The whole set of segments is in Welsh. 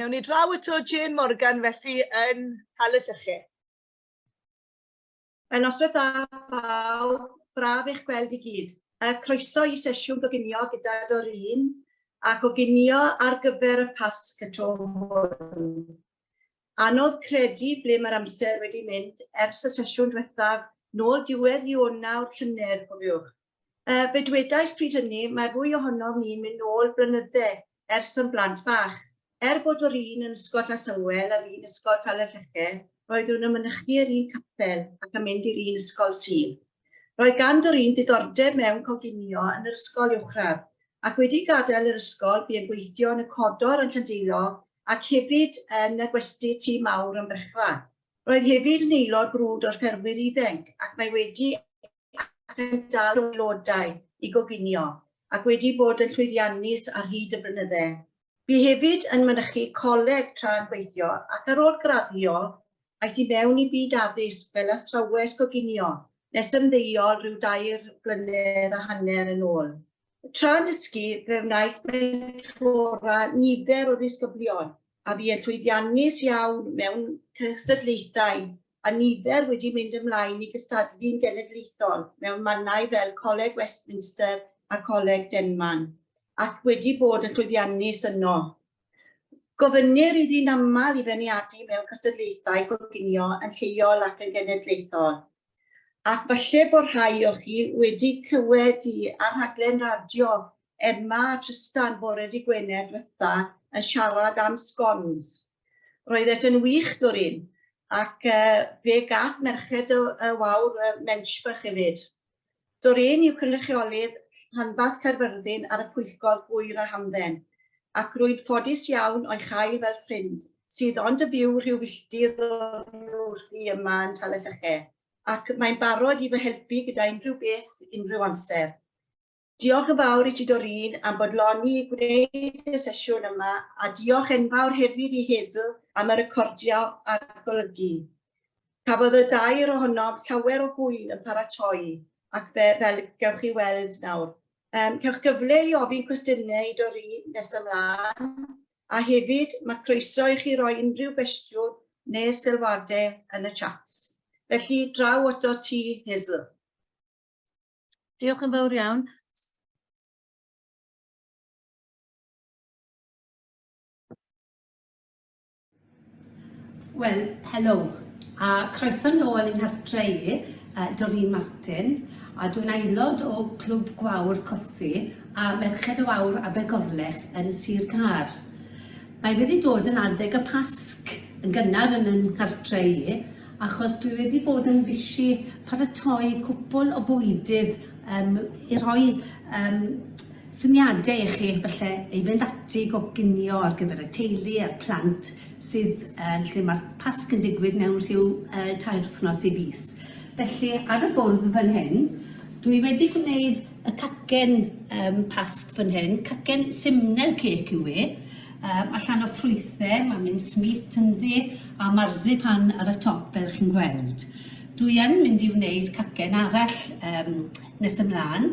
Mewn ni draw ato Jane Morgan felly yn Talyllyche. Wel, noswaith dda bawb, braf eich gweld i gyd. Uh, croeso i sesiwn goginio gyda Doreen a goginio ar gyfer y Pasg y tro hwn. Anodd credu ble mae'r amser wedi mynd ers y sesiwn diwethaf nôl diwedd Ionawr llynedd, cofiwch. Uh, fe dwedais pryd hynny, mae'r fwy ohonom ni'n mynd nôl blynydde ers yn blant bach. Er bod yr un yn Ysgol Llasywel a'r un Ysgol Talyllyche, roeddwn yn mynychu yr un capel ac yn mynd i'r un ysgol Sul. Roedd gan Doreen ddiddordeb mewn coginio yn yr ysgol uwchradd, ac wedi gadael yr ysgol bu'n gweithio yn y Codor yn Llandeilo ac hefyd yn y gwesty Tŷ Mawr yn Brechfa. Roedd hefyd yn aelod brwd o'r Ffermwyr Ifainc ac mae wedi ac yn dal aelodau i goginio ac wedi bod yn llwyddiannus ar hyd y blynydde. Bu hefyd yn mynychu coleg tra'n gweithio ac ar ôl graddio aeth i mewn i byd addysg fel athrawes goginio nes ymddeol rhyw dair blynedd a hanner yn ôl. Tra'n dysgu fe wnaeth mentora nifer o ddisgyblion a fu yn llwyddiannus iawn mewn cystadlaethau a nifer wedi mynd ymlaen i gystadlu'n genedlaethol mewn mannau fel Coleg Westminster a Coleg Denman, ac wedi bod yn llwyddiannus yno. Gofynnir iddi'n aml i feirniadu mewn cystadlaethau coginio yn lleol ac yn genedlaethol. Ac falle bod rhai o chi wedi clywed i ar rhaglen radio Emma a Trystan bore dy Gwener dwetha yn siarad am scones. Roeddet yn wych, Doreen, ac uh, fe gath Merched y, y Wawr uh, Menschbach hefyd. Doreen yw cynrychiolydd rhanbarth Caerfyrddin ar y pwyllgor Gŵyr a Hamdden, ac rwy'n ffodus iawn o'i chael fel ffrind sydd ond y byw rhyw filltir wrthi yma yn Talyllyche, ac mae'n barod i fy helpu gyda unrhyw beth unrhyw amser. Diolch yn fawr i ti Doreen am bodloni i gwneud y sesiwn yma a diolch enfawr hefyd i Hazel am y recordio a'r golygu. Cafodd y dair ohonom llawer o hwyl yn paratoi ac fe, fel gewch chi weld nawr. Um, cewch gyfle i ofyn cwestiynau i Doreen nes ymlaen a hefyd mae croeso i chi roi unrhyw gwestiwn neu sylwadau yn y chats. Felly, draw ato ti, Hazel. Diolch yn fawr iawn. Wel, helo, a croeso nôl i'n nghartre i, uh, Doreen Martin, a dwi'n aelod o Clwb Gwawr Cothi a Merched y Wawr Abergorlech yn Sir Gâr. Mae wedi dod yn adeg y Pasg yn gynnar yn yn nghartre i, achos dwi wedi bod yn busy paratoi cwpwl o fwydydd um, i rhoi um, syniadau i chi falle i fynd ati i goginio ar gyfer y teulu a'r plant sydd uh, lle mae'r Pasg yn digwydd mewn rhyw uh, tair wythnos i fis. Felly ar y bwrdd fan hyn, dwi wedi gwneud y cacen um, Pasg fan hyn, cacen simnel cake yw e, um, allan o ffrwythau, mae mincemeat ynddi a marzipan ar y top fel chi'n gweld. Dwi yn mynd i wneud cacen arall um, nes ymlaen.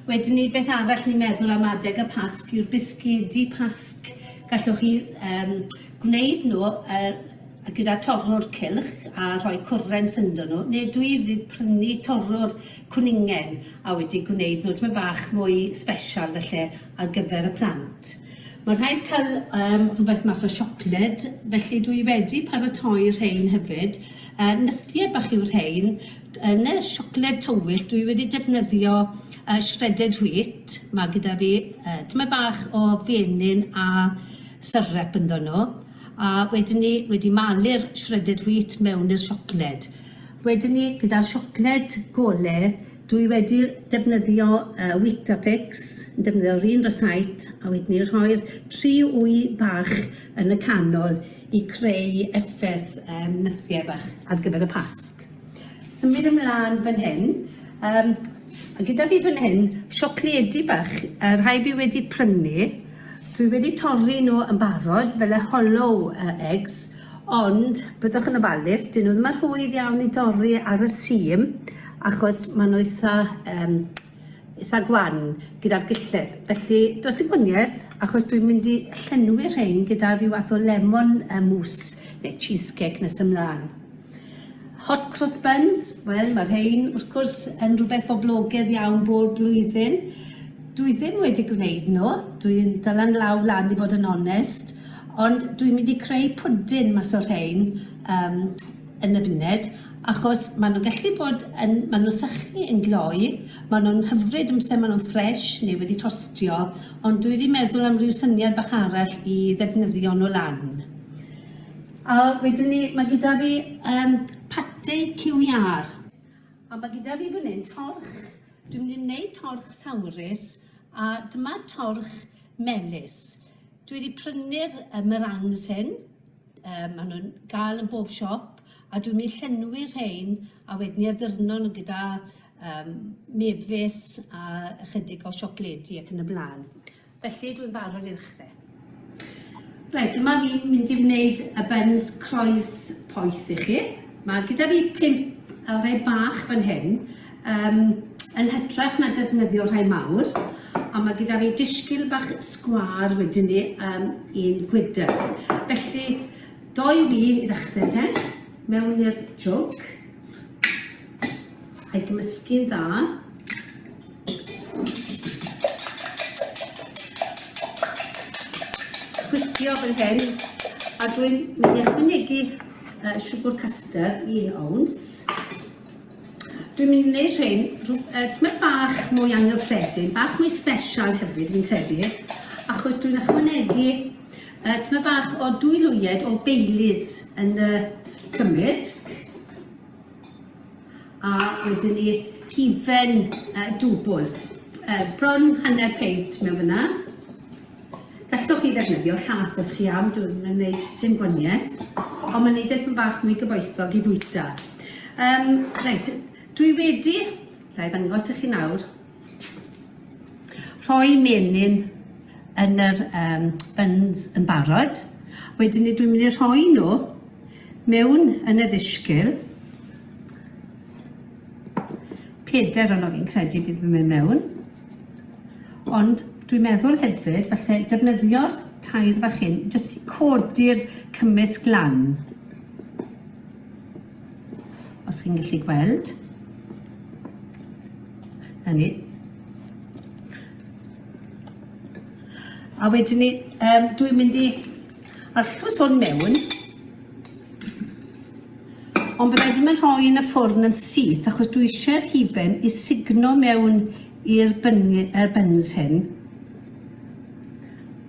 Wedyn ni, beth arall ni'n meddwl am adeg y Pasg yw'r bisgedi Pasg. Gallwch chi um, gwneud nhw uh, gyda torrwr cylch a rhoi cwrens ynddo nhw, neu dwi wedi prynu torrwr cwningen a wedi gwneud nhw tymed bach mwy special felly ar gyfer y plant. Mae rhaid cael um, rhywbeth mas o siocled, felly dwi wedi paratoi rhein hefyd. Uh, nythiau bach yw'r rhein, Yn y siocled tywyll dwi wedi defnyddio uh, shredded wheat. Mae gyda fi uh, tymed bach o fenyn a syrup ynddo nhw. A wedyn ni wedi malu'r shredded wheat mewn i'r siocled. Wedyn ni gyda'r siocled gole dwi wedi defnyddio uh, Weetabix, yn defnyddio'r un rysait a wedyn ni rhoi'r tri wy bach yn y canol i creu effaith um, nythiau bach ar gyfer y Pasg. Symud ymlaen fan hyn, yym a gyda fi fan hyn siocledi bach, y rhai fi wedi prynu. Dwi wedi torri nhw yn barod fel y hollow uh, eggs, ond byddwch yn ofalus, dyn nhw ddim yn rhwydd iawn i dorri ar y seam, achos maen nhw eitha um, eitha gwan gyda'r gilledd. Felly, does dim gwaniaeth, achos dwi'n mynd i llenwi rhein gyda rhyw fath o lemon mousse neu cheesecake nes ymlaen. Hot cross buns, wel mae rhein wrth gwrs yn rhywbeth boblogaidd iawn bob blwyddyn. Dwi ddim wedi gwneud nhw, dwi'n dylan law lan i fod yn onest, ond dwi'n mynd i creu pwdin mas o'r rhein um, yn y funud, achos maen nhw'n gallu bod yn, maen nhw'n sychu yn gloi, maen nhw'n hyfryd amser maen nhw'n ffres neu wedi tostio, ond dwi wedi meddwl am ryw syniad bach arall i ddefnyddio nhw lan. A wedyn ni, mae gyda fi um, pate cyw iâr. A mae gyda fi fan hyn torch. Dwi'n mynd i wneud torch sawrus a dyma torch melys. Dwi wedi prynu'r uh, meringues hyn. Um, maen nhw'n gael yn bob siop a dwi'n mynd i llenwi rhain a wedyn i addurno nhw gyda um, mefus a ychydig o siocledi ac yn y blaen. Felly dwi'n barod i ddechrau. Reit, dyma fi'n mynd i wneud y buns croes poeth i chi. Mae gyda fi pump o rai bach fan hyn, um, yn hytrach na defnyddio rhai mawr. A mae gyda fi disgyl bach sgwâr wedyn ni um, un gwydr. Felly, doi fi i ddechrau te, mewn i'r jwg. A'i gymysgu'n dda. Chwipio fel hyn, a dwi'n mynd i ychwanegu uh, siwgr custard, 1 owns. Dwi'n mynd i wneud rhain uh, bach mwy anghyffredin, bach mwy special hefyd fi'n credu, achos dwi'n ychwanegu uh, tyma bach o dwy lwyed o Baileys yn y cymysg. A wedyn ni hufen uh, dwbl. Uh, bron hanner peint mewn fyna. Gallwch chi ddefnyddio llath os chi am, dwi'n yn gwneud dim gwaniaeth, ond mae'n neud e bach mwy gyfoethog i fwyta. Um, reit, dwi wedi, lla i ddangos i chi nawr, rhoi menyn yn yr um, buns yn barod. Wedyn ni dwi'n mynd i rhoi nhw mewn yn y ddisgyl. Peder ono fi'n credu bydd yn mynd mewn. Ond dwi'n meddwl hefyd, falle defnyddio'r tair fach hyn jyst i codi'r cymysg lan. Os chi'n gallu gweld. Na ni. A wedyn ni, um, dwi'n mynd i arllwys hwn mewn. Ond byddai ddim yn rhoi yn y ffwrn yn syth achos dwi eisiau'r hufen i sugno mewn i'r er buns hyn.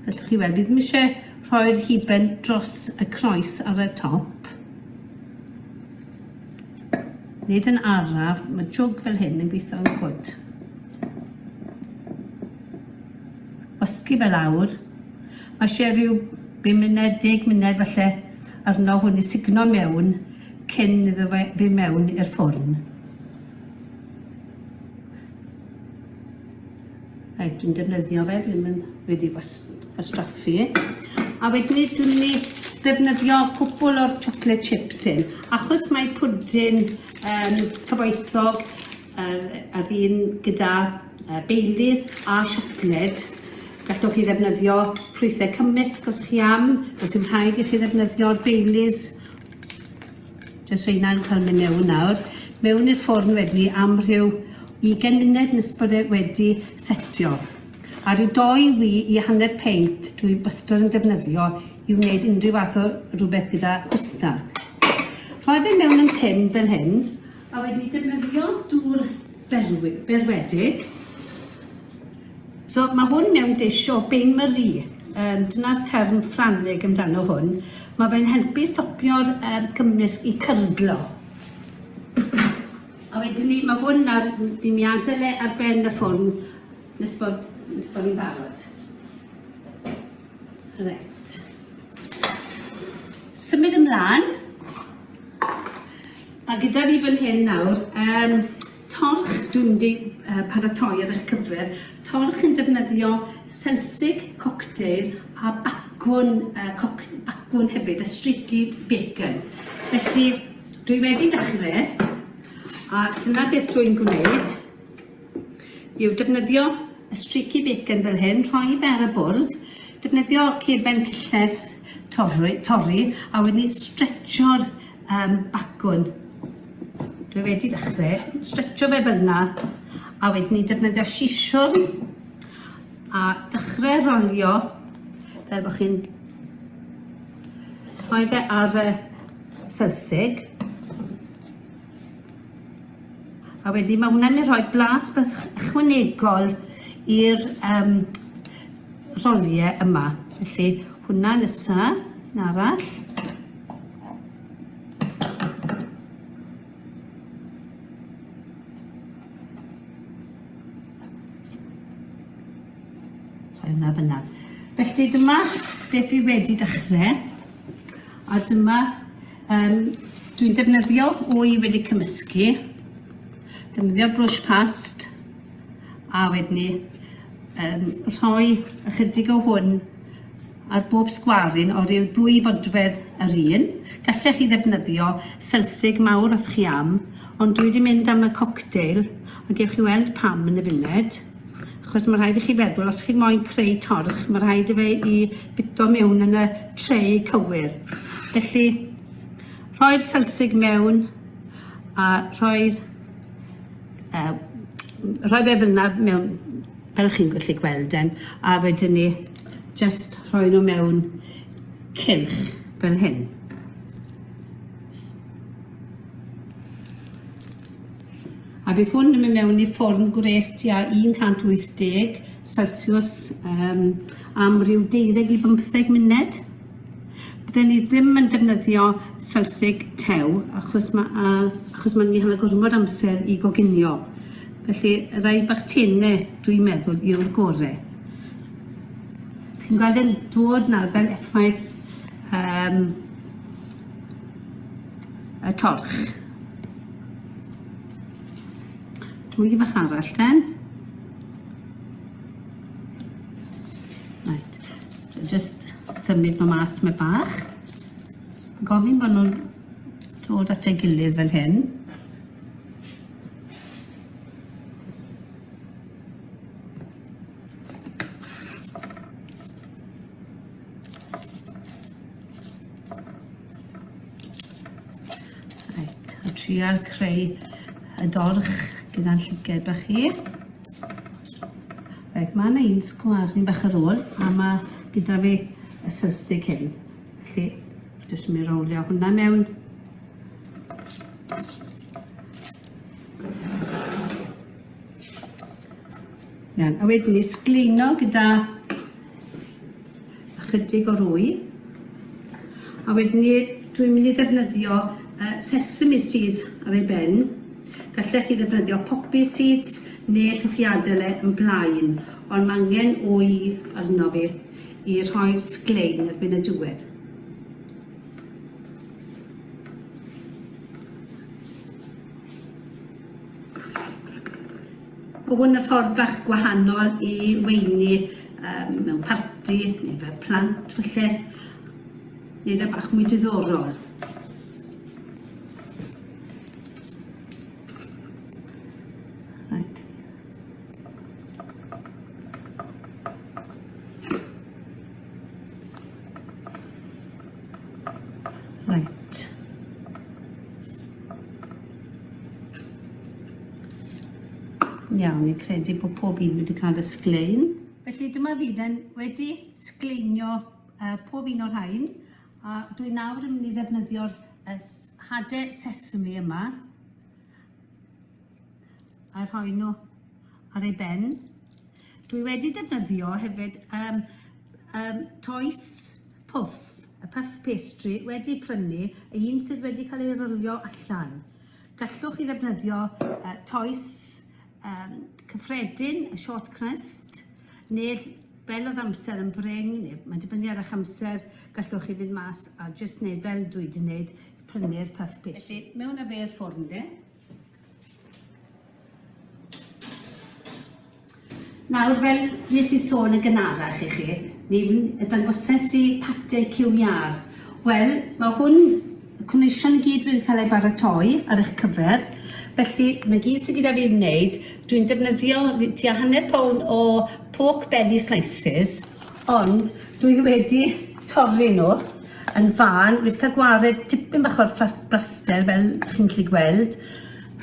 Gallwch chi weld, fi ddim eisiau rhoi'r hufen dros y croes ar y top. Nid yn araf, mae jwg fel hyn yn gweithio'n gwd. Wasgu fe lawr. Mae eisiau rhyw 5 munud, 10 munud falle arno hwn i sugno mewn cyn iddo fe fynd mewn i'r ffwrn. Reit, dwi'n defnyddio fe, fi ddim yn wedi wastraffu. A wedyn dwi'n mynd i ddefnyddio cwpl o'r chocolate chips hyn. Achos mae pwdin um, cyfoethog yr, yr un gyda uh, Baileys a siocled. Gallwch chi ddefnyddio ffrwythau cymysg os chi am. Does dim rhaid i chi ddefnyddio'r Baileys. Jyst rheina'n cael mynd mewn nawr. Mewn i'r ffwrn wedyn am rhyw 20 munud nes bod e wedi setio. A rhyw doi wi i hanner peint dwi wastad yn defnyddio i wneud unrhyw fath o rhywbeth gyda cwstard. Rhoi fe mewn yn tin fel hyn, a wedyn ni defnyddio dŵr berwi, berwedig. So mae hwn mewn dish o Bain Marie. Um, dyna'r term Ffrangeg amdano hwn. Mae fe'n helpu stopio'r um, cymysg i cyrdlo. A wedyn ni, mae hwn ar, fi'n mi adael e ar ben y ffwrn nes bod, nes bod ni'n barod. Reit. Symud ymlaen. A gyda fi fan hyn nawr, um, torch dwi'n mynd i uh, paratoi ar eich cyfer. Torch yn defnyddio selsig cocktail a bacwn, uh, coc, bacwn hefyd, a streaky bacon. Felly, dwi wedi dechrau, a dyna beth dwi'n gwneud. yw defnyddio y streaky bacon fel hyn, rhoi fe ar y bwrdd, defnyddio cefen cyllell torri, torri a wedyn ni stretcho'r um, bacwn. Dwi wedi dechrau, stretcho fe fel yna, a wedyn ni defnyddio sisiwrn a dechrau rolio fel bod chi'n rhoi fe ar y selsig. A wedyn mae hwnna'n mynd rhoi blas bach ychwanegol i'r um, roliau yma. Felly hwnna nesa, un arall. Rhoi hwnna fyna. Felly dyma beth fi wedi dechrau. A dyma, um, dwi'n defnyddio wy wedi cymysgu, defnyddio brwsh past, a wedyn ni um, rhoi ychydig o hwn ar bob sgwaryn o ryw ddwy fodfedd yr un. Gallech chi ddefnyddio selsig mawr os chi am, ond dwi wedi mynd am y cocktail, a gewch chi weld pam yn y funud. Achos ma' rhaid i chi feddwl os chi moyn creu torch ma' rhaid i fe i fito mewn yn y tray cywir. Felly rhoi'r selsig mewn a rhoi'r yy rhoi fe fel 'na mewn fel chi'n gallu gweld en a wedyn 'ny jyst rhoi nhw mewn cylch fel hyn. A bydd hwn yn mynd mewn i ffwrn gwres tua 180 Celsius um, am ryw 12 i 15 munud. Bydden ni ddim yn defnyddio selsig tew achos mae uh, achos mae'n mynd i gormod amser i goginio. Felly rai bach tene dwi'n meddwl yw'r gore. Chi'n gweld e'n dod nawr fel effaith um, y torch. Dwy fach arall ten. Right. So just symud nhw mas tymed bach. Gofyn bod nhw'n dod at ei gilydd fel hyn. Reit, a trial creu y dorch gyda'n llyged bach chi. Reit, mae yna un sgwâr ni'n bach ar ôl, a mae gyda fi y selsig hyn. Felly, jyst yn mynd i rowlio hwnna mewn. Iawn, a wedyn ni sgleino gyda ychydig o rwy. A wedyn ni, dwi'n mynd i ddefnyddio uh, sesame seeds ar ei ben. Gallech chi ddefnyddio poppy seeds neu allwch chi adael e yn blaen, ond mae angen wy arno fi i rhoi'r sglein erbyn y diwedd. Mae hwn yn ffordd bach gwahanol i weini um, mewn parti neu fel plant falle. Nid e bach mwy diddorol. Right. Right. Iawn, ni'n credu bod pob un wedi cael y sglein. Felly dyma fi den wedi sgleinio uh, pob un o'r rhain a dwi nawr yn mynd i ddefnyddio'r uh, hade sesame yma a rhoi nhw ar ei ben. Dwi wedi defnyddio hefyd um, um, toes puff, y puff pastry wedi prynu, un sydd wedi cael ei rylio allan. Gallwch chi ddefnyddio uh, toes um, cyffredin, y short crust, neu fel oedd amser yn brin, neu mae'n dibynnu ar eich amser, gallwch chi fynd mas a jyst wneud fel dwi wedi wneud, prynu'r puff pastry. Felly, mewn â fe i'r ffwrn de. Nawr, fel nes i sôn yn gynharach i chi, mi dangoses i pate cyw iâr. Wel, mae hwn, y cynhwysion i gyd wedi cael ei baratoi ar eich cyfer. Felly, 'na gyd sydd gyda fi i'w wneud. Dwi'n defnyddio tua hanner pound o pork belly slices, ond dwi wedi torri nhw yn fân, wedi cael gwared tipyn bach o'r braster fel chi'n gallu gweld.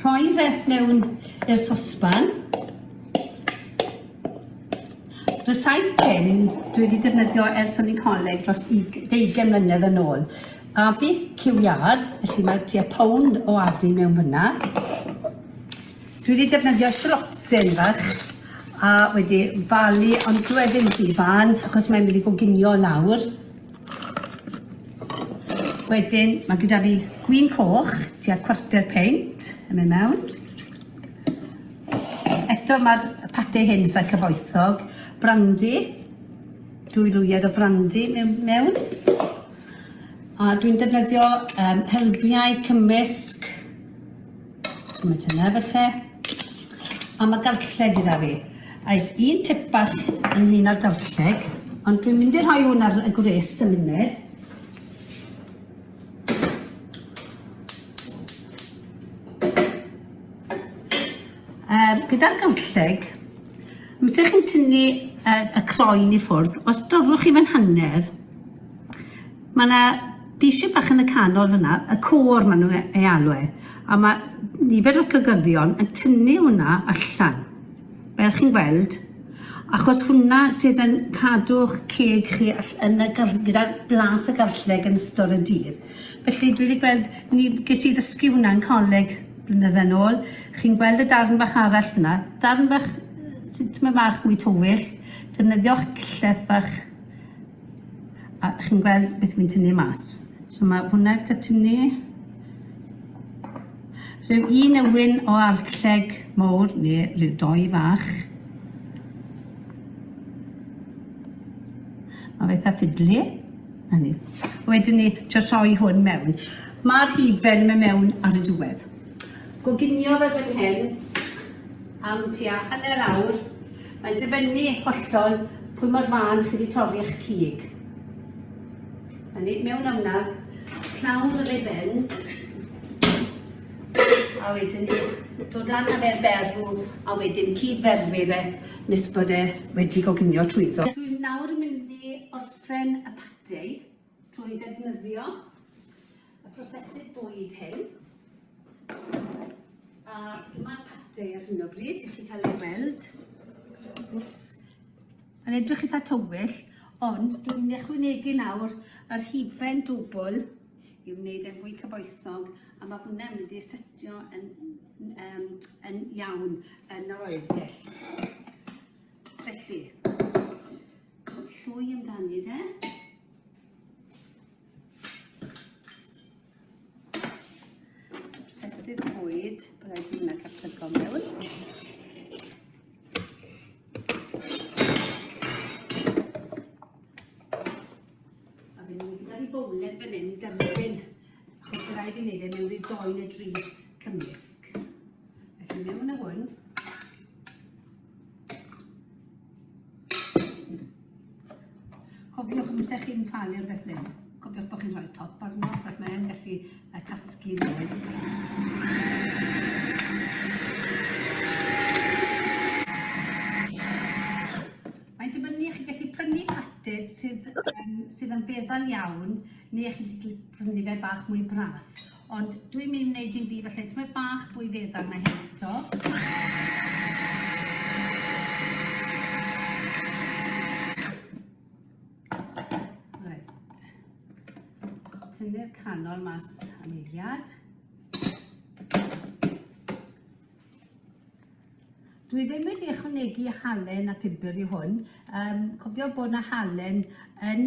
Rhoi fe mewn i'r sosban. Rysáit hyn dwi wedi defnyddio ers o'n i'n coleg dros 20 mlynedd yn ôl. Afu cyw iâr, felly mae tua pound o afu mewn fyna. Dwi wedi defnyddio shalotsin fach a wedi falu, ond dyw e ddim rhy fân achos mae'n mynd i goginio lawr. Wedyn mae gyda fi gwin coch, tua cwarter peint yn mynd mewn. Eto mae'r pate hyn eitha cyfoethog. Brandy, dwy lwyed o brandy mewn. mewn. A dwi'n defnyddio um, herbiau cymysg. Symud hynna felly. A mae garlleg gyda fi. Reit, un tip bach ynglyn â'r garlleg, ond dwi'n mynd i rhoi hwn ar y gwres y munud. Um, gyda'r garlleg, amser chi'n tynnu y, y croen i ffwrdd, os dorrwch chi fe'n hanner, mae yna bisiau bach yn y canol fyna, y côr maen nhw'n ei alw e, a mae nifer o'r cygyddion yn tynnu hwnna allan, fel chi'n gweld, achos hwnna sydd yn cadw'ch ceg chi yn y, gyda'r blas y garlleg yn ystod y dydd. Felly dwi wedi gweld, ni, ges i ddysgu hwnna yn coleg blynydde nôl. Chi'n gweld y darn bach arall fyna, darn bach sy'n tyma bach mwy tywyll. Defnyddiwch gillell bach a chi'n gweld beth fi'n tynnu mas. So mae hwnna wedi cael tynnu. Rhyw un ewyn o arlleg mowr neu rhyw doi fach. Mae fe eitha ffidlu. 'Na ni. Wedyn ni, trio rhoi hwn mewn. Mae'r hufen yn mynd mewn ar y diwedd. Goginio fe fan hyn am tua hanner awr. Mae'n dibynnu hollol pwy mor fân chi wedi torri eich cig. Na ni, mewn am hwnna, clawr ar ei ben. A wedyn ni, dod lan â fe'r berw, a wedyn cyd-ferwi fe nes bod e wedi goginio trwyddo. Dwi'n nawr yn mynd i orffen y pate trwy ddefnyddio y prosesydd bwyd hyn. A dyma'r pate ar hyn o bryd, i chi cael ei weld. Wps. Mae'n edrych eitha tywyll, ond dwi'n mynd i ychwanegu nawr yr hufen dwbl i wneud e'n fwy cyfoethog, a mae hwnna'n mynd i setio yn, um, yn iawn yn yr oergell. Felly, llwy amdani de. Obsesydd bwyd, bydd rhaid i hwnna cael plygo mewn. A fe ni gyda fi bowlen fan hyn i dderbyn, achos bydd rhaid i wneud e mewn rhyw doi neu dri cymysg. Felly mewn â hwn. Cofiwch amser chi'n palu'r beth ddim, cofiwch bod chi'n rhoi top arno, achos mae'n gallu uh, tasgu nôl. Mae'n dibynnu, chi'n gallu prynu patydd sydd, um, sydd yn feddal iawn, neu chi'n gallu prynu fe bach mwy bras. Ond dwi'n mynd i wneud un fi falle tymed bach fwy feddal na hyn eto. Reit. Tynnu'r canol mas am eiliad. Dwi ddim wedi ychwanegu halen a pupur i hwn. Um, cofio bod na halen yn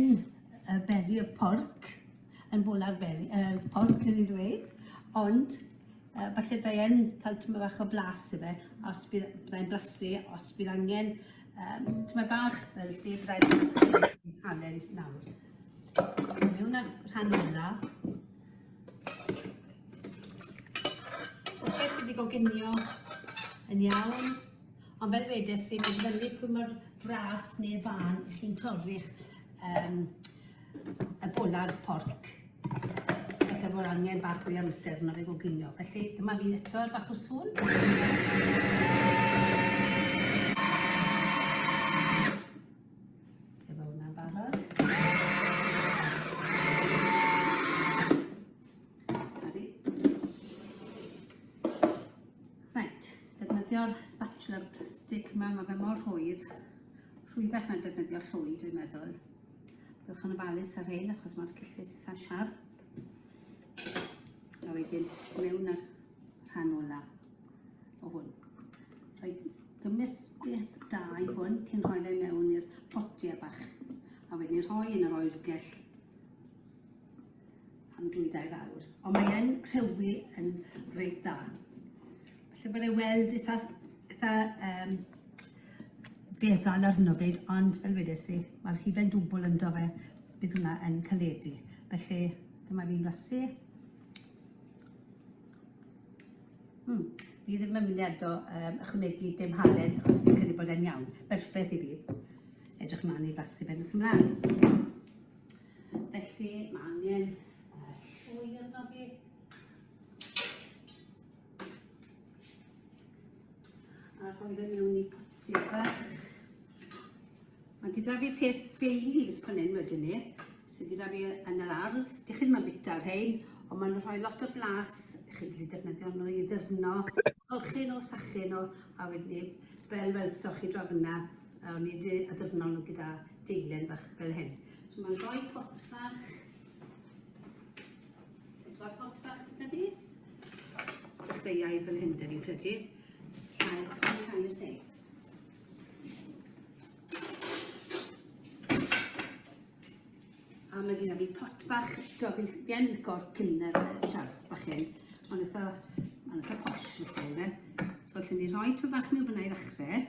y beli y porc. yn bola'r beli, uh, porc dwi'n ei ddweud, ond uh, falle byddai yn cael tyma bach o blas i fe, os bydd, byddai'n blasu, os bydd angen um, tyma bach fel lle byddai'n halen nawr. Mewn ar rhan ola. Popeth wedi goginio yn iawn, ond fel wedes i, mae'n dibynnu pwy mor fras neu fân i chi'n torri'ch um, y bola'r porc. falle bod angen bach fwy o amser na fe goginio. Felly dyma fi eto ar bach o sŵn. Efo hwnna'n barod. Ydy. Reit, defnyddio'r spatula plastig yma, mae fe mor rhwydd. Rhwyddach na defnyddio llwy, dwi'n meddwl. Byddwch yn ofalus ar hyn achos mae'r cyllid eitha siarp. A wedyn mewn ar rhan ola o hwn. Rhoi gymysgedd da i hwn cyn rhoi fe mewn i'r potiau bach. A wedyn rhoi yn yr oergell am 2-3 awr. Ond mae e'n rhewi yn reit dda. Felly bod e weld eitha, eitha um, feddal ar hyn o bryd, ond fel wedes i, mae'r hufen dwbl ynddo fe, bydd hwnna yn caledu. Felly, dyma fi'n blasu. Fi ddim yn mynd i eto um, ychwanegu dim halen, achos fi'n credu bod e'n iawn. Berffaith i fi. Edrych ymlaen i blasu fe nes ymlaen. Felly, mae angen llwy arno fi. A rhoi fe mewn i potiau bach. Mae gyda fi peth bay leaves fan hyn wedyn ni, sydd gyda fi yn yr ardd. Dych chi ddim yn bwyta'r rhain, ond maen nhw'n rhoi lot o flas. Chi'n gallu defnyddio nhw i ddyrno, golchi nhw, sachu nhw, a wedyn ni, fel welsoch chi draw fyna, o'n i wedi addurno nhw gyda deilen bach fel hyn. So mae'n rhoi pot bach. Pedwar pot bach gyda fi. Dechreuai fel hyn, dyn ni'n credu. Llai, llai o seis. A mae gyda fi pot bach, do, fi, fi yn licor cynner jars bach hyn. Mae'n eitha, mae'n eitha posh felly, fe. So, allan ni rhoi twy bach mewn fyna i ddechrau.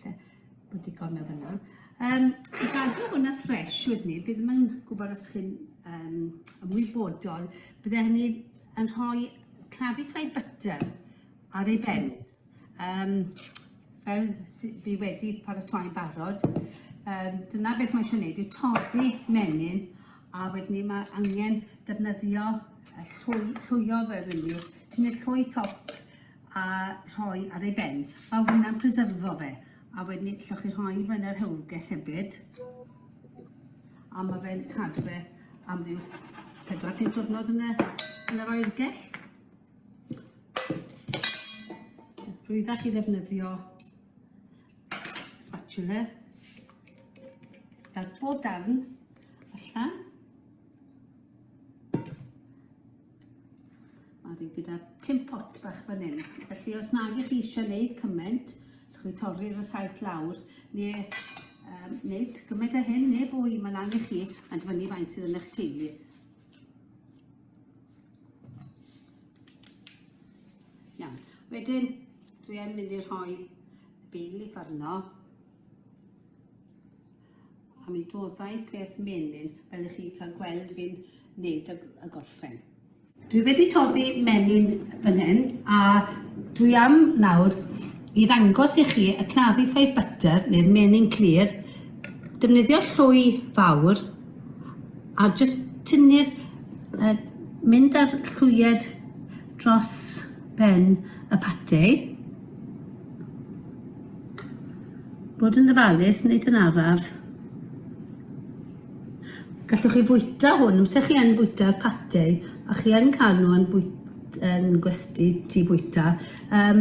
Falle bod digon mewn fyna. Um, I gadw hwnna ffres wedyn ni, fi ddim yn gwybod os chi'n um, ymwybodol, bydde hynny yn rhoi clarified butter ar ei ben. Um, fel fi wedi paratoi'n barod, um, dyna beth mae eisiau gwneud yw toddi menyn a wedyn ni mae angen defnyddio llwy, llwyo fe wedyn ni, tynnu llwy top a rhoi ar ei ben. Mae hwnna'n preserfo fe. A wedyn ni allwch chi rhoi fe yn yr hewgell hefyd. A mae fe'n cadw fe am ryw 4-5 diwrnod yn y, yn yr oergell. Rhwyddach i ddefnyddio spatula. Gael bob darn allan. Mae fi gyda 5 pot bach fan hyn. Felly os nag ych chi eisiau gwneud cymaint, allwch chi torri'r rysait lawr, neu um, wneud gymaint â hyn neu fwy, mae'n lan i chi, mae'n dibynnu faint sydd yn eich teulu. Iawn. Wedyn, dwi yn mynd i rhoi y bay leaf arno. A mi droddai peth menyn fel i chi cael gweld fi'n neud y, y gorffen. Dwi wedi toddi menyn fan hyn a dwi am nawr i ddangos i chi y clarified butter neu'r menyn clir. Defnyddio llwy fawr a jyst tynnu'r uh, mynd â'r llwyed dros ben y pate. Bod yn ofalus, wneud yn araf. Gallwch chi fwyta hwn, amser chi yn bwyta'r pate, a chi yn cael nhw yn, bwyt, yn gwesty tŷ bwyta, um,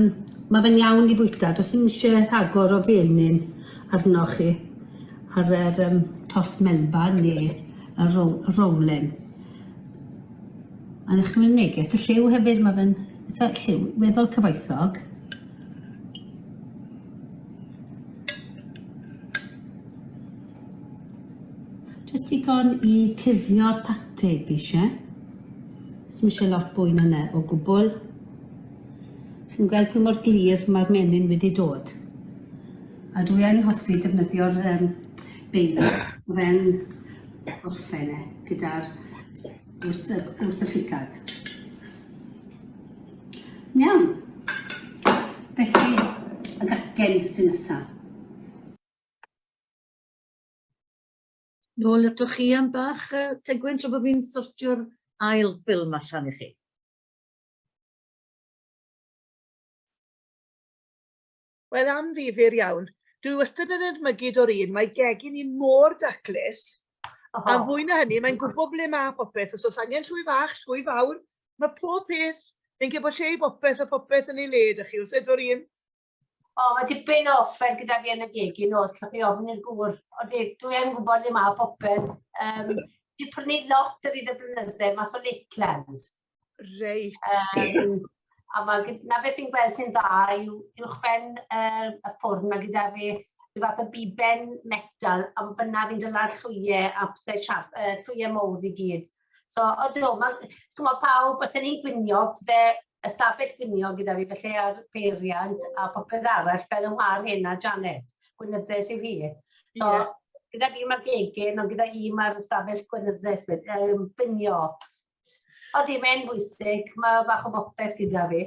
mae fe'n iawn i fwyta, does dim eisiau rhagor o fenyn arnoch chi ar yr um, tost melba neu y rowlen. A wnewch chi'n mynegi at y lliw hefyd, mae fe'n eitha lliw weddol cyfoethog. Jyst digon i cuddio'r pate fi eisiau. Sdim eisiau lot fwy na 'na o gwbl. Chi'n gweld pwy mor glir mae'r menyn wedi dod. A dwi yn hoffi defnyddio'r um, beili. Mae fe'n gorffen e gyda'r wrth y, wrth y llygad. Iawn. Felly, y gacen sy'n nesaf. Nôl atoch chi am bach, uh, Tegwen, tra bod fi'n sortio'r ail ffilm allan i chi. Wel, am ddifyr iawn. Dwi wastad yn edmygu Doreen, mae gegin i mor daclus. Oh. A fwy na hynny, mae'n gwybod ble mae popeth. Os oes angen llwy fach, llwy fawr, mae pob peth, mae'n gwybod lle i bopeth a popeth yn ei le, ydych chi, os e Doreen? O, oh, mae dipyn o offer gyda fi yn y gegin, os llwch chi ofyn i'r gŵr. O, di, dwi yn gwybod le mae popeth. Um, Dwi'n prynu lot yr un y blynydde, mas o Lakeland. Reit. Um, a mae, na beth fi'n gweld sy'n dda yw uwchben uh, y ffwrn, mae gyda fi rhyw fath o biben metal, a fyna fi'n dyla'r llwyau a pethau siarp, uh, llwyau mowr i gyd. So, odw, mae, ch'mo' pawb, os ni'n gwinio, bydde ystafell gwinio gyda fi, felly ar beiriant a popeth arall, fel yng ngwar hyn a Janet, gwynyddes yw hi. So, yeah. gyda fi mae'r gegin, ond gyda hi mae'r ystafell gwynyddes, um, gwinio. Odi, mae'n bwysig, mae bach o bopeth gyda fi.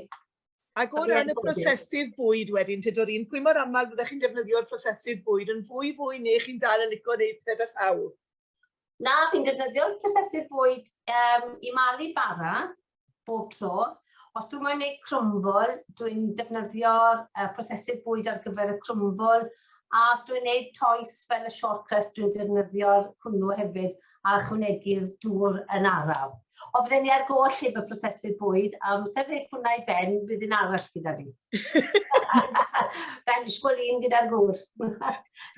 Ac o ran y prosesydd bwyd wedyn, te Doreen, pwy mor aml fyddech chi'n defnyddio'r prosesydd bwyd yn fwy fwy neu chi'n dal yn licio wneud pethau â llaw? Na, fi'n defnyddio'r prosesydd bwyd um, i malu bara bob tro. Os dwi'n moyn gwneud crwmbl, dwi'n defnyddio'r uh, prosesydd bwyd ar gyfer y crwmbl. A os dwi'n gwneud toes fel y short crust, dwi'n defnyddio'r hwnnw hefyd a ychwanegu'r dŵr yn araf. Ond bydden ni ar goll heb y prosesydd bwyd, a amser ddeith hwnna i ben, bydd un arall gyda fi. Rhaid disgwyl un gyda'r gŵr.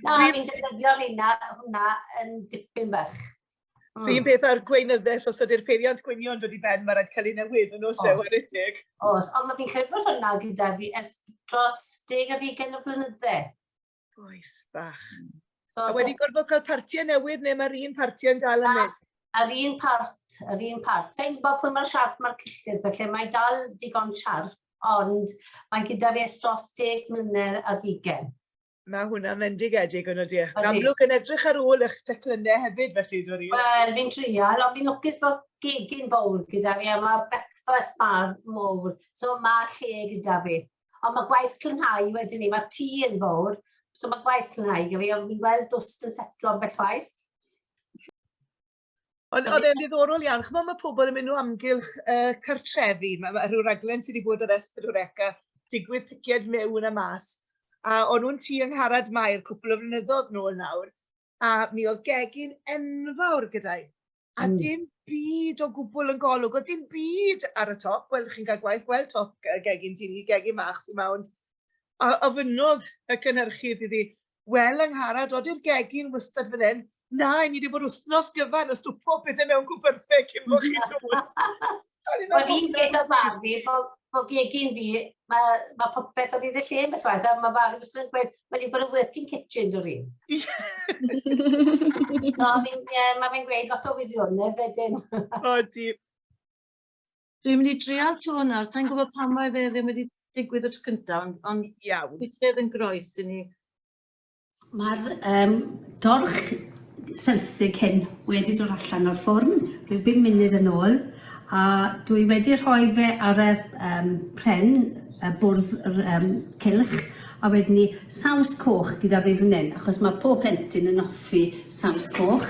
Na, fi'n defnyddio rheina, hwnna yn dipyn bach. Mm. Un peth ar gweinyddes, os ydy'r peiriant gweinio yn dod i ben, mae rhaid cael ei newid yn oes e, ware teg. Oes, ond mae fi'n credu bod hwnna gyda fi ers dros 10 ar 20 o blynydde. Oes, bach. So, a wedi gorfod cael partiau newydd neu mae'r un partiau yn dal yn mynd? Yr un part, yr un part. Sa'n gwybod pwy mae'r siarp mae'r cyllid, felly mae dal digon siarp, ond mae gyda fi ers dros 10 mlynedd ar hugen. Mae hwnna'n fendigedig yn ydy. Yn amlwg yn edrych ar ôl eich teclynnau hefyd, felly, Doreen. Wel, fi'n trial, ond fi'n lwcus bod gegin fawr gyda fi, a mae breakfast bar mowr, so mae lle gyda fi. Ond mae gwaith clynhau wedyn ni, mae'r tŷ yn fawr, so mae gwaith clynhau gyda fi, ond fi'n gweld dwst yn setlo ambell waith. Ond oedd e'n ddiddorol iawn. Chimod, mae pobl yn mynd o amgylch uh, cartrefi. Mae, mae rhyw raglen sydd wedi bod ar S4C a digwydd picied mewn a mas. A o'n nhw'n tŷ yng Ngharad Mair cwpl o flynyddoedd nôl nawr, a mi oedd gegin enfawr gyda'i. A mm. dim byd o gwbl yn golwg, oedd dim byd ar y top. Wel, chi'n cael gwaith gweld top gegin ti, gegin mach sy'n ma, ond a ofynnodd y cynhyrchydd iddi, wel Angharad, oeddi'r gegin wastad fan hyn? Na, i ni wedi bod wythnos gyfan yn stwpo pethau mewn cwpyrthau cyn bod chi'n dod. Wel, fi'n gweud o Barry, bod bo gegin fi, mae ma popeth ar hyd y lle beth waith, a mae Barry wastad yn gweud, mae wedi bod yn working kitchen, Doreen. so fi'n, yeah, mae fe'n gweud lot o wirionedd wedyn. Odi. Dwi'n mynd i drial tro nawr, sa'n gwybod pam mae fe ddim wedi digwydd y tro cyntaf, ond, ond Iawn. pwysedd yn groes i ni. Mae'r um, dorch selsig hyn wedi dod allan o'r ffwrn rhyw bum munud yn ôl a dwi wedi rhoi fe ar y um, pren, y bwrdd yr um, cylch a wedyn ni saws coch gyda fi fan hyn achos mae pob plentyn yn hoffi saws coch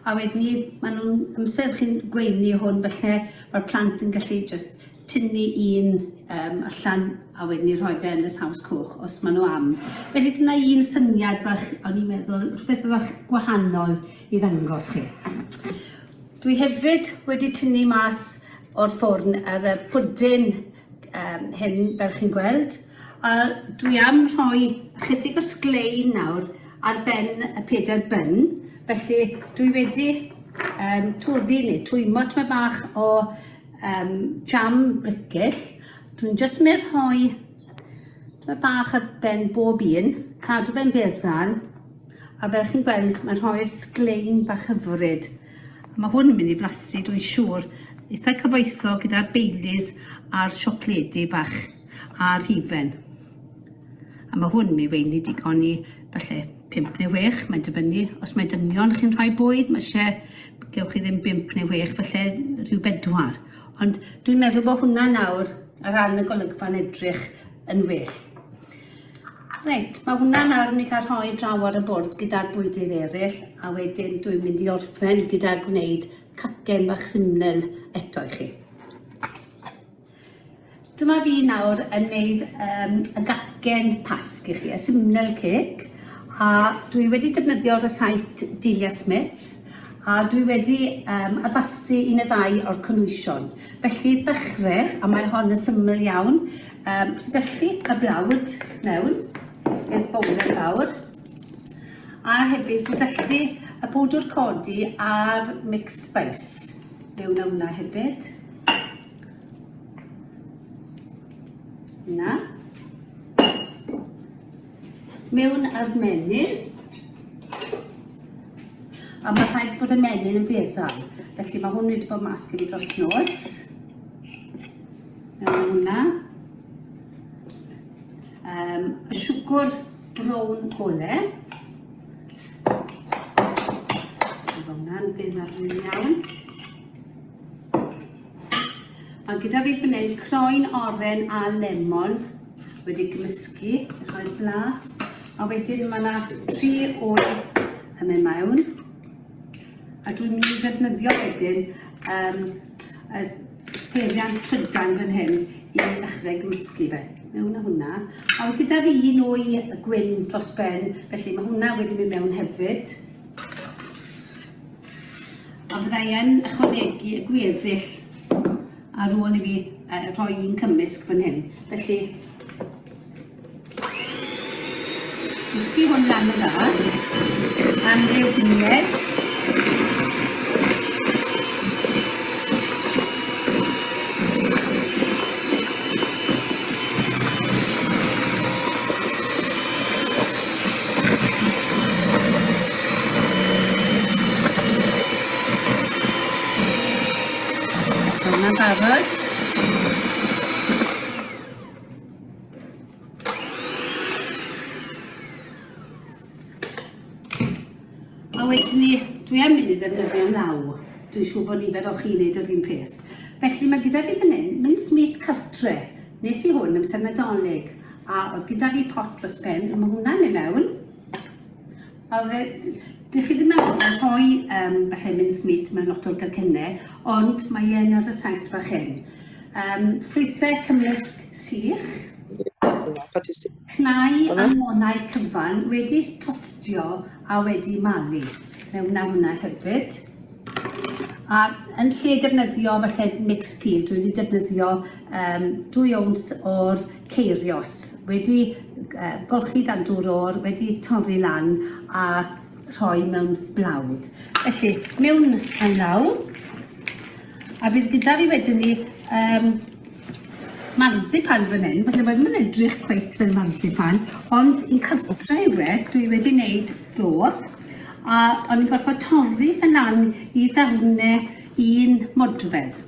a wedyn ni maen nhw'n amser chi'n gweini hwn felly mae'r plant yn gallu jyst tynnu un um, allan a wedyn ni rhoi fe yn y saws coch os maen nhw am. Felly dyna un syniad bach o'n i'n meddwl, rhywbeth bach gwahanol i ddangos chi. Dwi hefyd wedi tynnu mas o'r ffwrn ar y pwdin um, hyn fel chi'n gweld a dwi am rhoi ychydig o sglein nawr ar ben y pedair byn felly dwi wedi um, toddi neu twymo tyma bach o um, jam bricyll. Dwi'n jyst mynd rhoi tyma bach ar ben bob un, cadw fe'n feddal, a fel chi'n gweld mae'n rhoi'r sglein bach hyfryd. Mae hwn yn mynd i flasu, dwi'n siŵr, eitha cyfoethog gyda'r Baileys a'r siocledi bach a'r hufen. A mae hwn mi weini digon i falle 5 neu 6, mae'n dibynnu. Os mae dynion chi'n rhoi bwyd, mae eisiau, gewch chi ddim 5 neu 6, falle rhyw bedwar. Ond dwi'n meddwl bod hwnna nawr ar ran y golygfa'n edrych yn well. Reit, mae hwnna nawr yn mynd i cael rhoi draw ar y bwrdd gyda'r bwydydd eraill a wedyn dwi'n mynd i orffen gyda gwneud cacen fach syml eto i chi. Dyma fi nawr yn neud yym y gacen Pasg i chi, y simnel cake, a dwi wedi defnyddio rysáit Delia Smith a dwi wedi yym addasu un neu ddau o'r cynhwysion. Felly i ddechre, a mae hon yn syml iawn, yym rhydyllu y blawd mewn i'r bowlen fawr, a hefyd gwydyllu y powdwr codi a'r mixed spice mewn â hwnna hefyd. Na. Mewn â'r menyn. A mae rhaid bod y menyn yn feddal. Felly mae hwn wedi bod mas gyda dros nos. Mewn â hwnna. Um, y siwgr brown gole. Mae hwnna'n feddal yn iawn. Mae gyda fi fan hyn croen oren a lemon wedi gymysgu i rhoi blas. A wedyn mae yna tri oer yn mynd mewn. A dwi'n mynd i ddefnyddio wedyn um, y peiriant trydan fan hyn i ddechrau gymysgu fe. Mewn â hwnna. A gyda fi un o'i gwyn dros ben, felly mae hwnna wedi mynd mewn hefyd. A fydda i yn ychwanegu y gweddill ar ôl i fi uh, rhoi un cymysg fan hyn. Felly, gwisgu hwn lan yn dda, am ryw funud. Hwnna'n barod. A wedyn ni, dwi am mynd i ddefnyddio law. Dwi'n siŵr bod nifer o chi'n neud yr un peth. Felly mae gyda fi fan hyn mincemeat cartre. Nes i hwn amser Nadolig a oedd gyda fi pot dros ben, a mae hwnna'n mynd mewn. A oedd e, dych chi ddim yn arfer rhoi um, falle mincemeat mewn lot o'r gacennau, ond mae e yn y rysáit fach hyn. Um, ffrwythau cymysg sych. Cnau a monau cyfan wedi tostio a wedi malu mewn â hwnna hefyd. A yn lle defnyddio falle mixed peel, dwi wedi defnyddio um, 2 owns o'r ceirios, wedi uh, golchi dan dŵr o'r, wedi torri lan a rhoi mewn blawd. Felly, mewn yn law, a bydd gyda fi wedyn ni um, marzipan fan hyn, falle mae ddim yn edrych cweit fel marzipan, ond yn cartre yw e, dwi wedi wneud ddo, a o'n i'n gorfod torri fe lan i ddarnau un modfedd.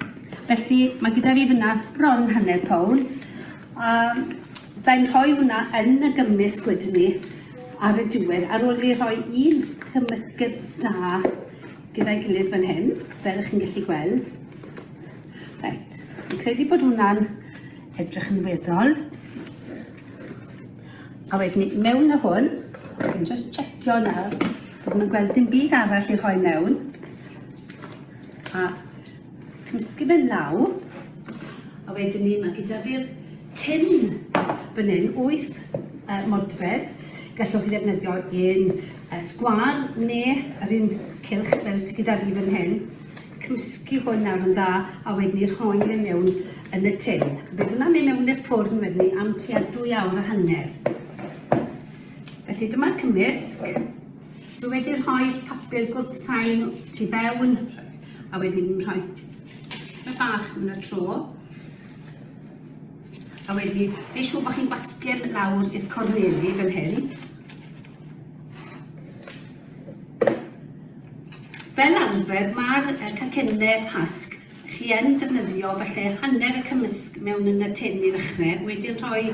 Felly mae gyda fi fyna bron hanner pound, a fydda rhoi hwnna yn y gymysg wedyn ni ar y diwedd, ar ôl i fi rhoi un cymysgedd da gyda'i gilydd fan hyn, fel ych chi'n gallu gweld. Reit, fi'n credu bod hwnna'n edrych yn weddol. A wedyn ni, mewn â hwn, fi'n just checio nawr bod nhw'n gweld dim byd arall i rhoi mewn. A cymysgu fe'n law. A wedyn ni, mae gyda fi'r tin fan hyn, 8 uh, modfedd. Gallwch chi ddefnyddio un uh, sgwar neu yr un cylch fel sydd gyda fi fan hyn. Cymysgu hwn nawr yn dda a wedyn ni rhoi fe mewn yn y tin. Bydd hwnna'n mynd mewn i'r ffwrn wedyn ni am tua 2 awr a hanner. Felly dyma'r cymysg. Dwi wedi rhoi papur gwrthsain tu fewn a wedyn ni'n rhoi tipyn bach mewn y tro. A wedyn ni, neu siŵr bod chi'n gwasgu lawr i'r corneli fel hyn. Fel arfer, mae'r cacennau Pasg, chi yn defnyddio falle hanner y cymysg mewn yn y tin i ddechrau, wedyn rhoi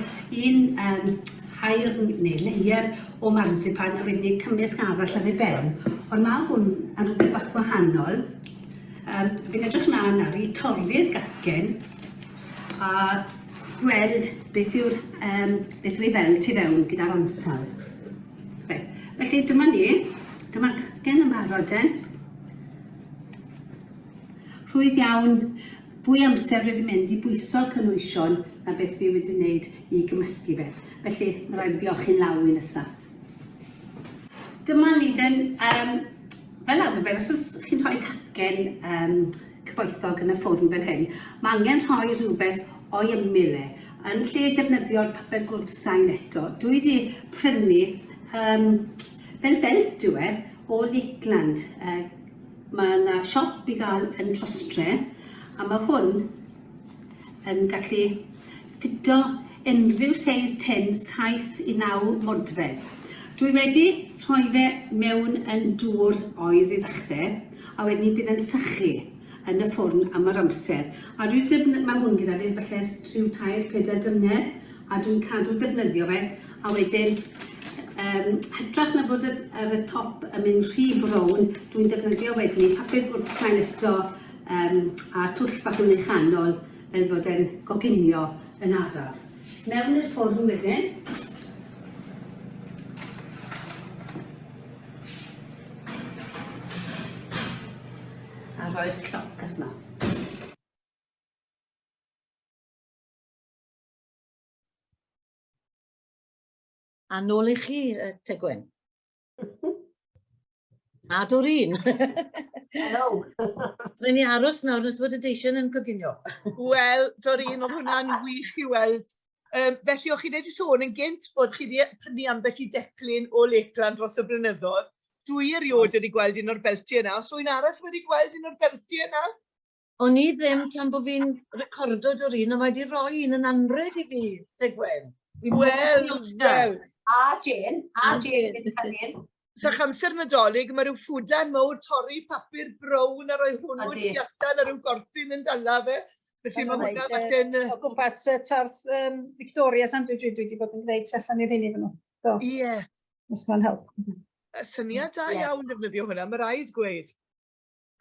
un um, hair neu layer o marzipan a wedyn ni cymysg arall ar ei ben. Ond mae hwn yn rhywbeth bach gwahanol. Um, fi'n edrych mlaen nawr i torri'r gacen a gweld beth yw'r um, beth yw ei fel tu fewn gyda'r ansawdd. Reit, felly dyma ni, dyma'r cacen yn barod den. Rhwydd iawn, fwy amser wedi mynd i bwyso'r cynhwysion na beth fi wedi wneud i gymysgu fe. Felly, mae rhaid i fi olchi'n law i nesaf. Dyma ni den, um, fel arfer, os oes chi'n rhoi cacen um, cyfoethog yn y ffwrn fel hyn, mae angen rhoi rhywbeth o'i ymyl e. Yn lle defnyddio'r papur gwrthsain eto, dwi wedi prynu um, fel belt yw e, o Lakeland. Uh, mae yna siop i gael yn Trostre, a mae hwn yn gallu ffito unrhyw seis tin 7 i 9 modfedd. Dwi wedi rhoi fe mewn yn dŵr oer i ddechrau, a wedyn ni bydd yn sychu yn y ffwrn am yr amser. A dwi defny- mae hwn gyda fi falle ers rhyw 3-4 blynedd, a dwi'n cadw defnyddio fe, a wedyn um, hytrach na bod ar y top yn mynd rhy frown, dwi'n defnyddio wedyn ni papur gwrthsain eto um, a twll bach yn ei chanol fel bod e'n goginio yn araf. Mewn i'r ffwrn wedyn. A rhoi'r cloc arno. A nôl i chi, Tegwen. A Doreen. Hello. Rwy'n ni aros nawr nes fod y deisian yn coginio. Wel, Doreen, oedd hwnna'n wych i weld. Um, felly, o'ch chi wedi sôn yn gynt bod chi wedi prynu ambell i declyn o Lakeland dros y blynyddoedd. Dwi erioed wedi gweld un o'r beltiau yna. Os rwy'n arall wedi gweld un o'r beltiau yna? O'n i ddim tan bod fi'n recordo Doreen, ond mae wedi rhoi un yn anrheg i fi, Tegwen. Wel, wel. A Jane, a Jane wedi cael un. Sa'ch amser Nadolig, mae rhyw ffwdan mawr torri papur brown a rhoi hwnnw tu allan a rhyw gortyn yn dala fe. Felly mae hwnna falle'n... O gwmpas y torth um, Victoria sandwich dwi wedi bod yn gwneud allan i'r hyn iddyn nhw. So, Ie. Yeah. Os mae'n help. Syniad da yeah. iawn defnyddio hwnna, mae rhaid gweud.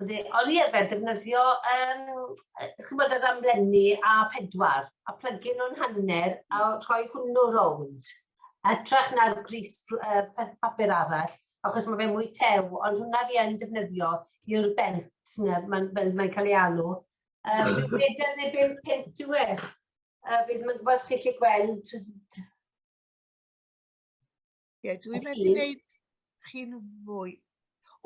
Yndi, o'n i arfer defnyddio, um, ch'mod yr amlenni A4, a plygu nhw'n hanner a rhoi hwnnw rownd. Hytrach na'r gris uh, papur arall, achos mae fe'n mwy tew, ond hwnna fi yn defnyddio i'r belt, na, mae'n, fel mae'n cael ei alw. Um, bedair neu bum punt yw e. Uh, fi ddim yn gwybod os chi'n gallu gweld. Ie, dwi'n methu gwneud chi'n fwy.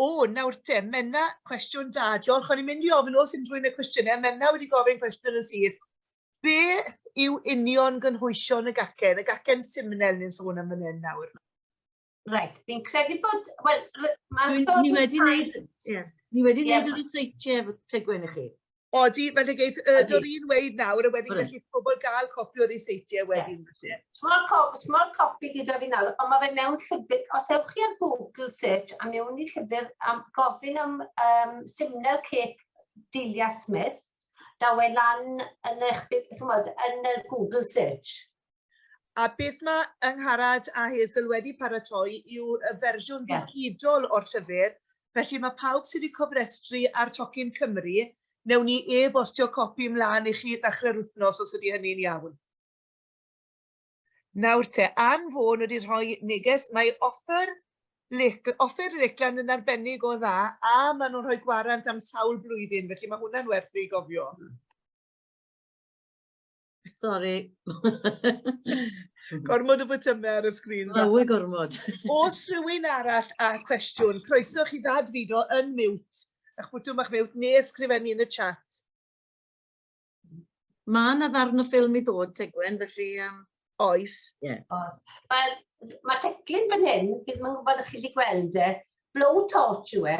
O, nawr te, Menna, cwestiwn da. Diolch, o'n i'n mynd i ofyn os unrhyw un y cwestiynau. Menna wedi gofyn cwestiwn yn syth. Beth yw union gynhwysion y gacen? Y gacen simnel ni'n sôn am fan hyn nawr. Reit, fi'n credu bod... Wel, mae stori... Ni wedi wneud... Ni wedi wneud y ryseitiau Tegwen i chi. Odi, felly geith uh, Doreen weud nawr, a wedyn gallu pobl gael copi o'r ryseitiau wedyn. Yeah. Small, co small copi gyda fi nawr, ond mae fe mewn llyfr, os ewch chi ar Google search a mewn i llyfr am gofyn am um, simnel cake Delia Smith, daw e lan yn eich, chymod, yn y Google search. A beth mae Angharad a Hazel wedi paratoi yw y fersiwn yeah. digidol o'r llyfr, felly mae pawb sydd wedi cofrestru ar Tocyn Cymru, newn ni e-bostio copi ymlaen i chi ddechrau'r wythnos os ydy hynny'n iawn. Nawr te, Ann Fôn wedi rhoi neges, mae offer, offer Lakeland yn arbennig o dda a maen nhw'n rhoi gwarant am sawl blwyddyn, felly mae hwnna'n werth ei gofio. Sorry. Gormod o fotymau ar y sgrin. Lawer gormod. Os rhywun arall â cwestiwn, croeso chi ddadfudo yn mute, eich botwm bach mute, neu ysgrifennu yn y chat. Mae yna ddarn o ffilm i ddod, Tegwen, felly... Um... Oes. Yeah. Oes. Wel, mae teclyn fan hyn, bydd mae'n gwybod chi wedi gweld e, blow torch yw e,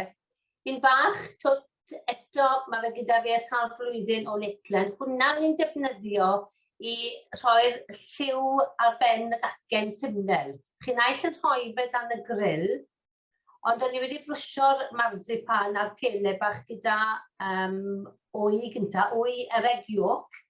Un bach twt eto, mae fe gyda fi ers sawl blwyddyn o Lakeland. Hwnna ni'n defnyddio i rhoi'r lliw ar ben y gacen simnel. Chi naill yn rhoi fe dan y grill, ond o'n i wedi brwsio'r marzipan a'r pele bach gyda um, wy gynta, wy yr egg yolk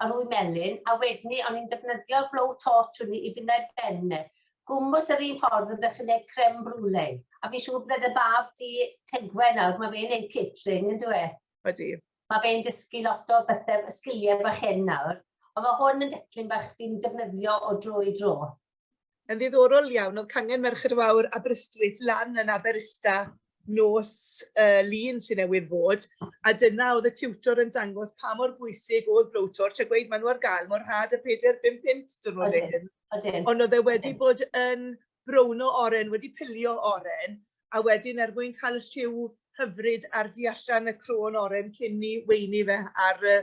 a'r wy melyn, a wedyn o'n i'n defnyddio'r blow torch hwnni i fynd ar ben e. Gwmws yr un ffordd yn ddech chi'n neud creme brulee. A fi'n siŵr bydd y bab di Tegwen nawr, mae fe'n neud catering, yn dyw e? Ydy. Mae fe'n dysgu lot o bethau, sgiliau bach hyn nawr. Ond mae hwn yn declyn bach fi'n defnyddio o dro i dro. Yn ddiddorol iawn, oedd cangen Merched y Wawr Aberystwyth lan yn Aberysta nos uh, lun sy'n newydd fod, a dyna oedd y tiwtor yn dangos pa mor bwysig oedd blowtorch a gweud maen nhw ar gael mor rhad y 4 5 punt dyn nhw'n hyn. Ond oedd e wedi bod yn brown o oren, wedi pilio oren, a wedyn er mwyn cael y lliw hyfryd ar du allan y crôn oren cyn i weini fe ar y,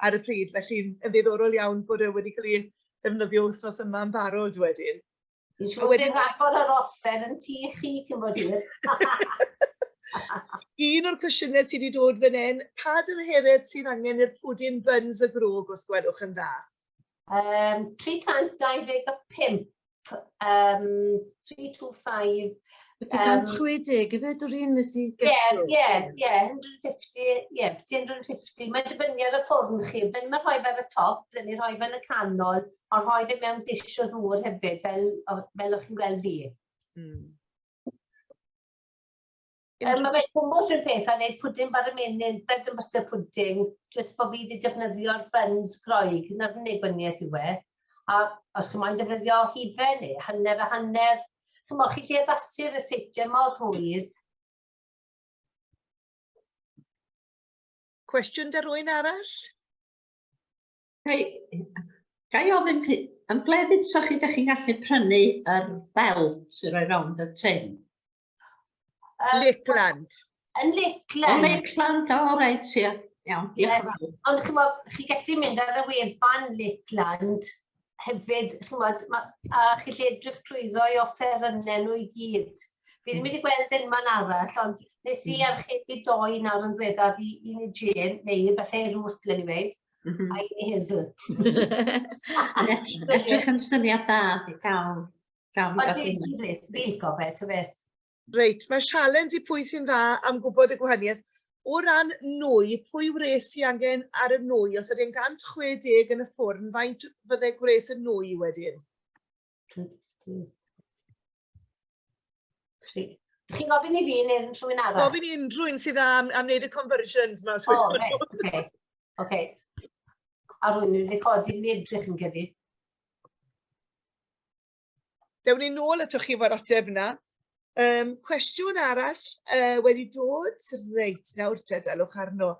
ar y pryd. Felly yn ddiddorol iawn bod e wedi cael ei ddefnyddio wythnos yma yn barod wedyn. Fi'n siŵr wedyn... bydd rhagor o'r offer yn tŷ chi cyn bod hir. Un o'r cwestiynau sydd wedi dod fan hyn, pa dymheredd sydd angen i'r pwdin buns y grog os gwelwch yn dda? Um, 325, um, 325. Byti 160 ife, Doreen, nes i gesio? Ie, ie, ie, 150, ie, byti 150. Mae'n dibynnu ar y ffwrn chi. Bydden ni'n rhoi fe ar y top, bydden ni'n rhoi fe yn y canol, ond rhoi fe mewn dish o ddŵr hefyd, fel, fel o'ch chi'n gweld fi. Mm. Um, mae fe gwmws rhywun peth a wneud pwdin bar ymenyn, bread and butter pudding, jyst bod fi wedi defnyddio'r buns Groeg, na'r unig gwaniaeth yw e. A os chi'n moyn defnyddio hufen neu hanner a hanner, chymod, chi'n lle addasu'r ryseitiau mor rhwydd. Cwestiwn da rwy'n arall? Ga i, ga i ofyn, yn ble ddudsoch chi ydych chi'n gallu prynu yr belt i roi rownd y tin? Lakeland. Yn Lakeland. O, Lakeland, o, reit, ie. Iawn, diolch yn fawr. Ond chymod, chi gallu mynd ar y wefan Lakeland hefyd, chymod, ma, a chi gallu edrych trwyddo i offerynnau nhw i gyd. Fi ddim wedi gweld unman arall, ond nes i archebu doi nawr yn ddiweddar i, i ni Jane, neu falle i Ruth, ble ni weid, mm -hmm. a i ni Hazel. Edrych yn syniad da i gael Odi, Iris, fi'n lico fe, ta beth. Reit, mae sialens i pwy sy'n dda am gwybod y gwahaniaeth. O ran nwy, pwy wres sy angen ar y nwy? Os ydy e'n 160 yn y ffwrn, faint fydde gwres y nwy wedyn? Chi'n gofyn i fi neu rhywun arall? Gofyn i unrhyw un sydd am, am wneud y conversions ma. O, oh, reit, oce. Oce. A rwy'n wedi codi yn edrych yn credu. Dewn ni nôl atoch chi efo'r ateb yna. Um, cwestiwn arall uh, wedi dod, reit, nawr te, delwch arno.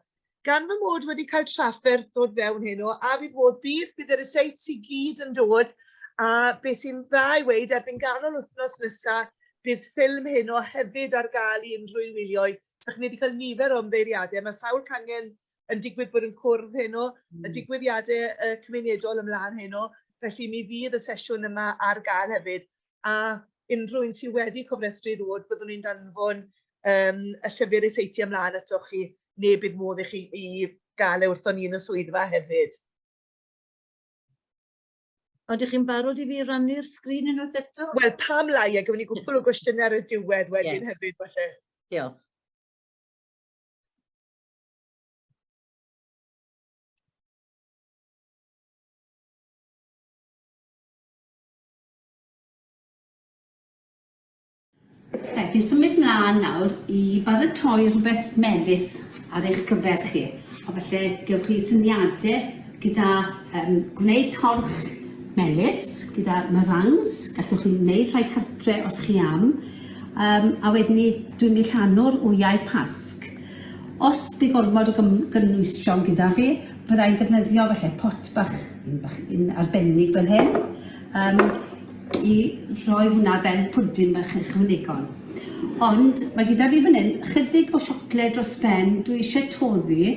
Gan fy mod wedi cael trafferth dod fewn heno, a fydd modd bydd, bydd y receipts i gyd yn dod, a beth sy'n dda i weud, erbyn ganol wythnos nesaf, bydd ffilm heno hefyd ar gael i unrhyw un wylio. So, chi wedi cael nifer o ymddeiriadau, mae sawl cangen yn digwydd bod yn cwrdd heno, mm. y digwyddiadau uh, cymunedol ymlaen heno, felly mi fydd y sesiwn yma ar gael hefyd, a unrhyw un sydd wedi cofrestru i ddod, byddwn ni'n danfon um, y llyfr ryseitiau ymlaen atoch chi, neu bydd modd i chi i gael e wrthon ni yn y swyddfa hefyd. Ond ydych chi'n barod i fi rannu'r sgrin unwaith eto? Wel, pam lai, a gofyn i gwpl o gwestiynau ar y diwedd wedyn yeah. hefyd, falle. Diolch. Reit, fi'n symud mlaen nawr i baratoi rhywbeth melys ar eich gyfer chi. A falle gewch chi syniadau gyda um, gwneud torch melys gyda meringues. Gallwch chi wneud rhai cartre os chi am. Um, a wedyn ni, dwi'n mynd i llanw'r wyau pasg. Os bydd gormod o gynwysion gyda fi, byddai'n defnyddio falle pot bach, un bach un arbennig fel hyn, um, i rhoi hwnna fel pwdin bach ychwanegol. Ond mae gyda fi fan hyn chydig o siocled dros ben, dwi eisiau toddi,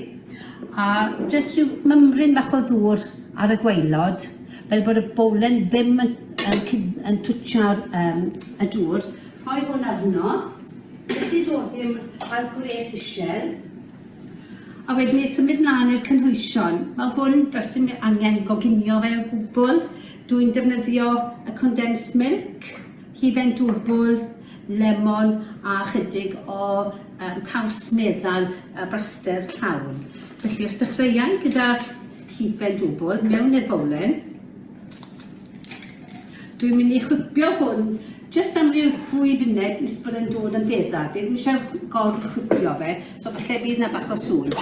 a jyst rhyw mymryn bach o ddŵr ar y gwaelod, fel bod y bowlen ddim yn, yn, yn twtsio'r um, y dŵr. Rhoi hwn arno. Wedi dod ddim ar gwres isel. A wedyn ni symud mlaen i'r cynhwysion. Mae hwn, does dim angen goginio fe o gwbl. Dwi'n defnyddio y condensed milk, hufen dwbl, lemon a chydig o um, caws meddal a braster llawn. Felly os dechreuai gyda'r hufen dwbl mewn i'r bowlen, Dwi'n mynd i chwipio hwn jyst am ryw ddwy funed nes bod e'n dod yn feddal. Fi ddim eisiau gor-chwipio fe, so falle bydd na bach o sŵn.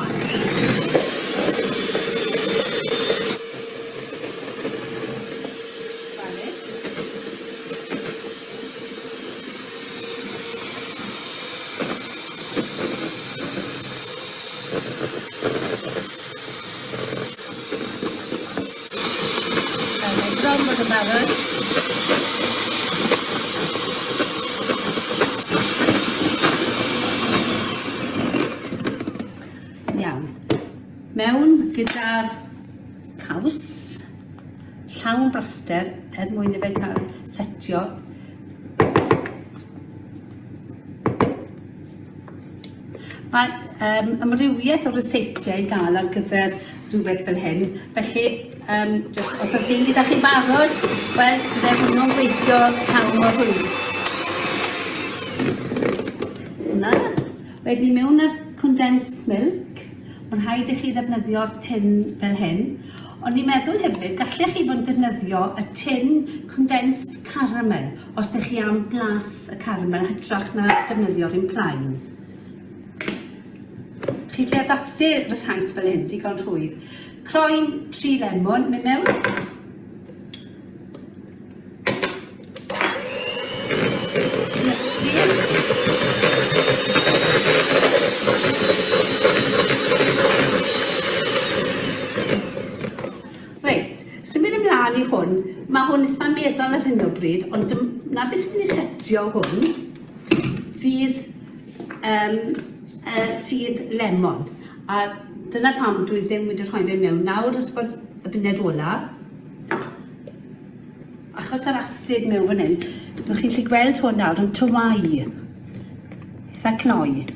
bron bod yn barod. Iawn. Mewn gyda'r caws, llawn braster er mwyn i fe cael setio. Mae um, amrywiaeth o ryseitiau i gael ar gyfer rhywbeth fel hyn. Felly, um, just, os oes un gyda chi'n barod, wel, bydde hwnnw'n gweithio llawn mor rhwydd. Hwna. Wedyn mewn â'r condensed milk, mae'n rhaid i chi ddefnyddio'r tin fel hyn. Ond ni'n meddwl hefyd, gallech chi fod yn defnyddio y tin condensed caramel os ydych chi am blas y caramel hytrach na defnyddio'r un plaen. Chi'n gallu addasu rysáit fel hyn, digon rhwydd. Croen tri lemon, mynd mewn. Cymysgu. Reit, symud ymlaen i hwn. Mae hwn eitha meddal ar hyn o bryd, ond dyna beth sy'n mynd i setio hwn fydd um, sudd lemon. A dyna pam dwi ddim wedi rhoi fe mewn nawr ys bod y buned ola. Achos yr asid mewn fan hyn, byddwch chi'n gallu gweld hwn nawr yn tywau. Eitha cloi.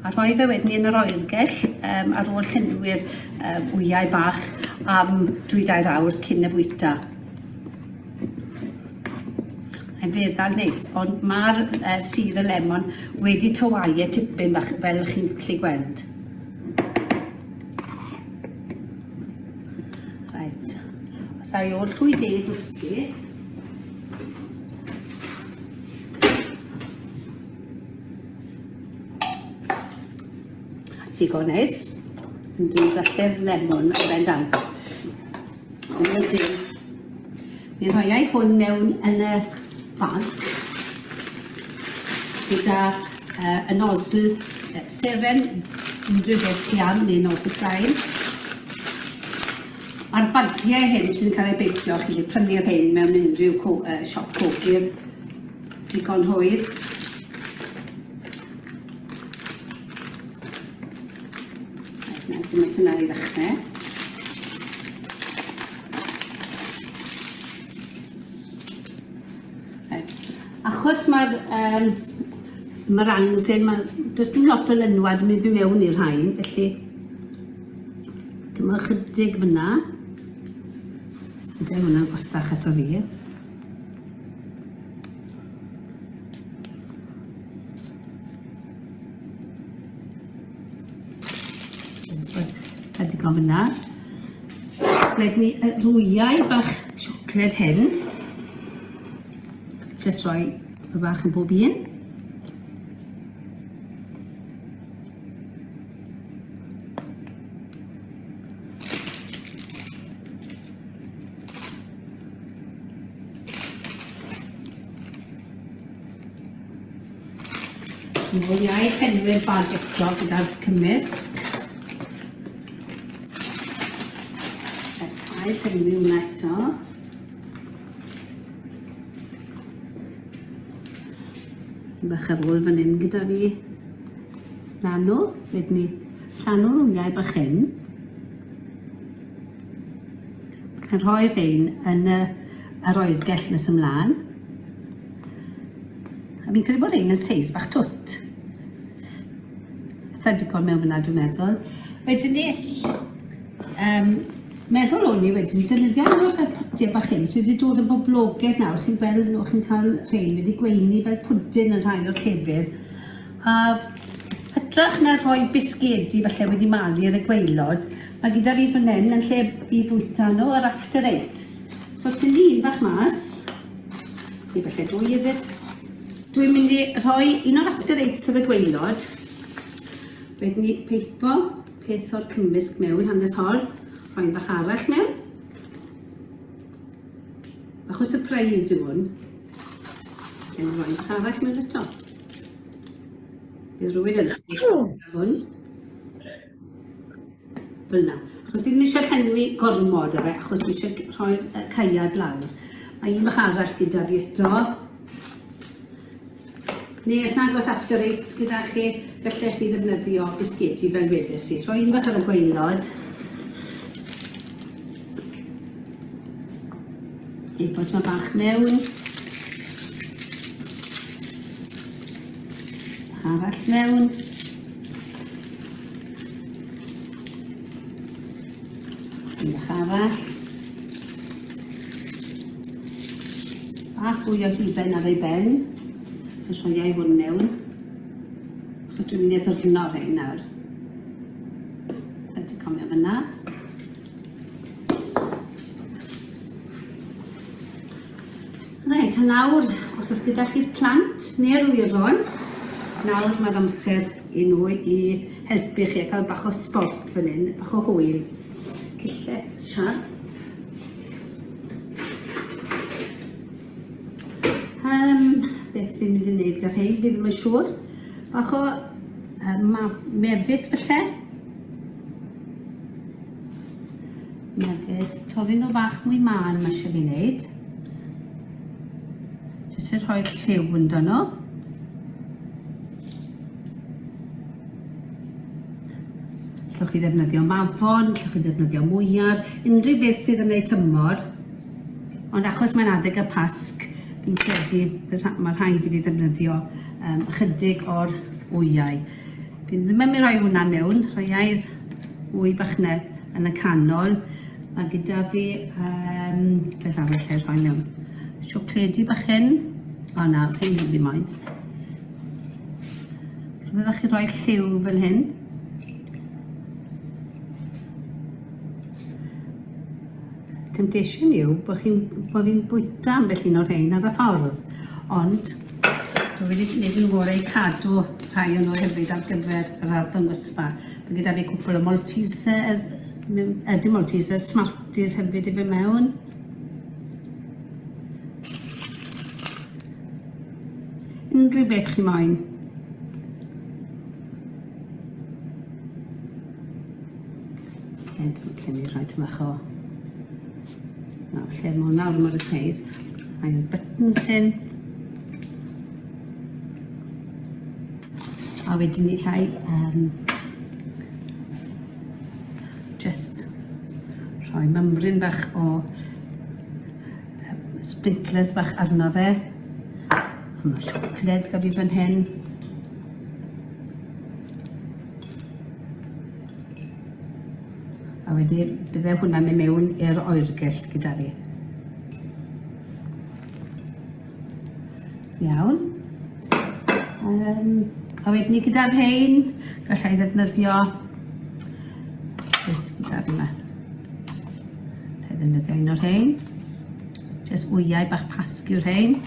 A rhoi fe wedyn yn yr oergell um, ar ôl llenwi'r um, wyau bach am 2-3 awr cyn y fwyta. Mae'n feddal neis, ond mae'r uh, sudd y lemon wedi tywau e tipyn bach fel chi'n gallu gweld. Reit. Os ai o'r llwy de Lucy. Digon neis. Yn dwi'n blasu'r lemon yn bendant. Ond wedyn, mi rhoiai hwn mewn yn y bag gyda y nozzle seren unrhyw beth chi am neu nozzle plaen. A'r bagiau hyn sy'n cael eu beicio, chi'n gallu prynu'r rhain mewn unrhyw co siop cogydd digon rhwydd. Reit, na, gymaint yna i ddechrau. Achos mae'r um, meringues hyn, ma, does dim lot o lenwad yn mynd i mewn i'r rhain, felly dyma chydig fyna. Symudai hwnna'n gosach ato fi. A digon fyna. Wedyn ni y rwyau bach siocled hyn. Jyst rhoi y bach yn bob un. Nôl i ail llenwi'r bag eto gyda'r cymysg. Ail llenwi hwnna eto. Bach ar ôl fan hyn gyda fi. Lanw, wedyn ni llanw'r wyau bach hyn. Yn rhoi rhein yn y, yr oergell nes ymlaen. A fi'n credu bod rhein yn seis bach twt. Eitha digon mewn fyna dwi'n meddwl. Wedyn ni, um, Meddwl o'n i wedyn, defnyddio un o'r potiau bach hyn sydd wedi dod yn boblogaidd nawr, chi'n gweld nhw, chi'n cael rhein wedi gweini fel pwdin yn rhai o'r llefydd. A hytrach na rhoi bisgedi falle wedi malu ar y gwaelod, mae gyda fi fan hyn yn lle i fwyta nhw yr after eights. So tynnu un bach mas, neu falle dwy hefyd. Dwi'n mynd i rhoi un o'r after eights ar y gwaelod. Wedyn ni peipo Peth o'r cymysg mewn hanner ffordd, rhoi un bach arall mewn. Bach o surprise yw hwn. Gen i roi un bach arall mewn eto. Bydd rhywun yn hwn. Fel yna. Achos fi ddim eisiau llenwi gormod o fe, achos fi eisiau rhoi'r caead lawr. Mae un bach arall gyda fi eto. Neu os nag oes after eights gyda chi, gallech chi ddefnyddio bisgedi fel wedes i. Rhoi un bach ar y gwaelod. Neu bod yma bach mewn. Bach arall mewn. Un bach arall. Bach fwy o hufen ar ei ben. Dwi'n rhoi ei hwn mewn. So dwi'n mynd i addurno rhain nawr. Rhaid i comio fyna. Reit, a nawr, os oes gyda chi'r plant neu'r wyron, nawr mae'r amser i nhw i helpu chi a cael bach o sbort fan hyn, bach o hwyl. Cyllell siarp. Um, beth fi'n mynd i wneud gyda rhein, fi ddim yn siŵr. Bach o um, mefus falle. Mefus, torri nhw bach mwy mân mae eisiau fi wneud. Jyst i rhoi'r lliw ynddo nhw. Allwch chi ddefnyddio mafon, allwch chi ddefnyddio mwyar, unrhyw beth sydd yn ei tymor. Ond achos mae'n adeg y Pasg, fi'n credu mae rhaid i fi ddefnyddio um, ychydig o'r wyau. Fi ddim yn mynd rhoi hwnna mewn, rhoi air wy bach yna yn y canol. Mae gyda fi, um, beth arall lle rhoi mewn? Siocledi bach hyn. O na, hyn ddim moyn. Rhywbeth chi roi lliw fel hyn. Temptation yw bod chi'n bod fi'n bwyta ambell un o'r rhain ar y ffordd, ond dwi wedi gwneud yn ngorau i cadw rhai o'n nhw hefyd ar gyfer yr arddangosfa. Mae gyda fi cwpl o Maltesers, mewn, dim Maltesers, Smarties hefyd i fy mewn. Unrhyw beth chi moyn. Lle, lle ni rhoi tipyn bach o... Na, lle mae hwnna ormod o seis. Mae'n buttons hyn. A wedyn ni llai um, just rhoi mymryn bach o sprinklers bach arno fe. A mae siocled gyda fi fan hyn. A wedyn bydde hwnna'n mynd mewn i'r oergell gyda fi. Iawn. Um, a wedyn ni gyda'r rhain, gallai ddefnyddio beth gyda fi yma. Gallai ddefnyddio un o'r rhain. Jyst wyau bach pasg yw'r rhain.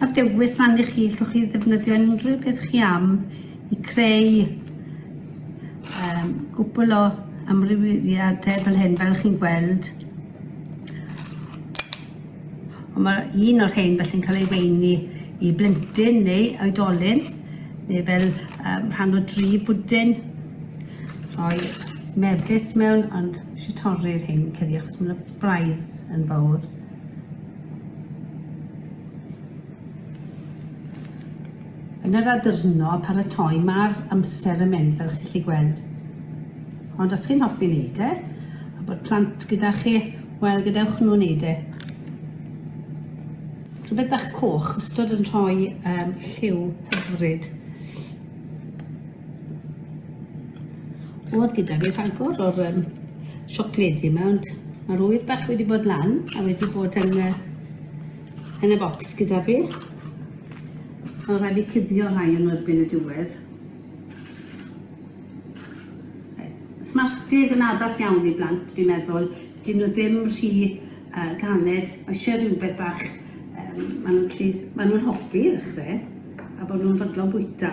A'r dewis lan i chi, llwch chi ddefnyddio unrhyw beth chi am i creu um, gwbl o amrywiadau fel hyn, fel chi'n gweld. Ond mae un o'r rhain felly'n cael ei weini i blentyn neu oedolyn, neu fel um, rhan o dri bwdin. Rhoi mefus mewn, ond eisiau torri'r hyn credu achos mae'n braidd yn fawr. Yn yr addurno paratoi mae'r amser yn mynd fel chi'n gallu gweld. Ond os chi'n hoffi wneud e, a bod plant gyda chi, wel gadewch nhw wneud e. Rhywbeth bach coch wastad yn rhoi um, lliw hyfryd. Oedd gyda fi rhagor o'r um, siocledi yma, ond mae'r ŵyr bach wedi bod lan a wedi bod yn, uh, yn y bocs gyda fi. Mae'n rhaid fi cuddio rhai yn erbyn y diwedd. Smarties yn addas iawn i blant, fi'n meddwl. Dyn nhw ddim rhy uh, galed. Mae eisiau rhywbeth bach, um, maen nhw'n ma nhw hoffi i ddechrau, a bod nhw'n fodlon bwyta.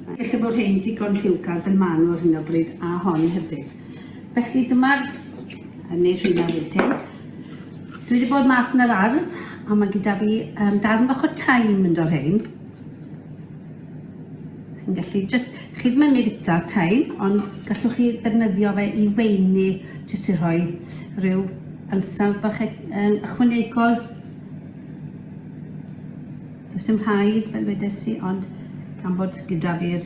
Felly bod rhain digon lliwgar fel maen nhw ar hyn o bryd, a hon hefyd. Felly dyma'r... Yn neud rheina wedyn. Dwi wedi bod mas yn yr ardd, a mae gyda fi um, darn bach o thyme yn dod rhain. yn gallu jyst, chi ddim yn mynd i fita'r thyme, ond gallwch chi ddefnyddio fe i weini jyst i rhoi rhyw ansawdd bach ychwanegol. Does dim rhaid, fel wedes i, ond gan bod gyda fi'r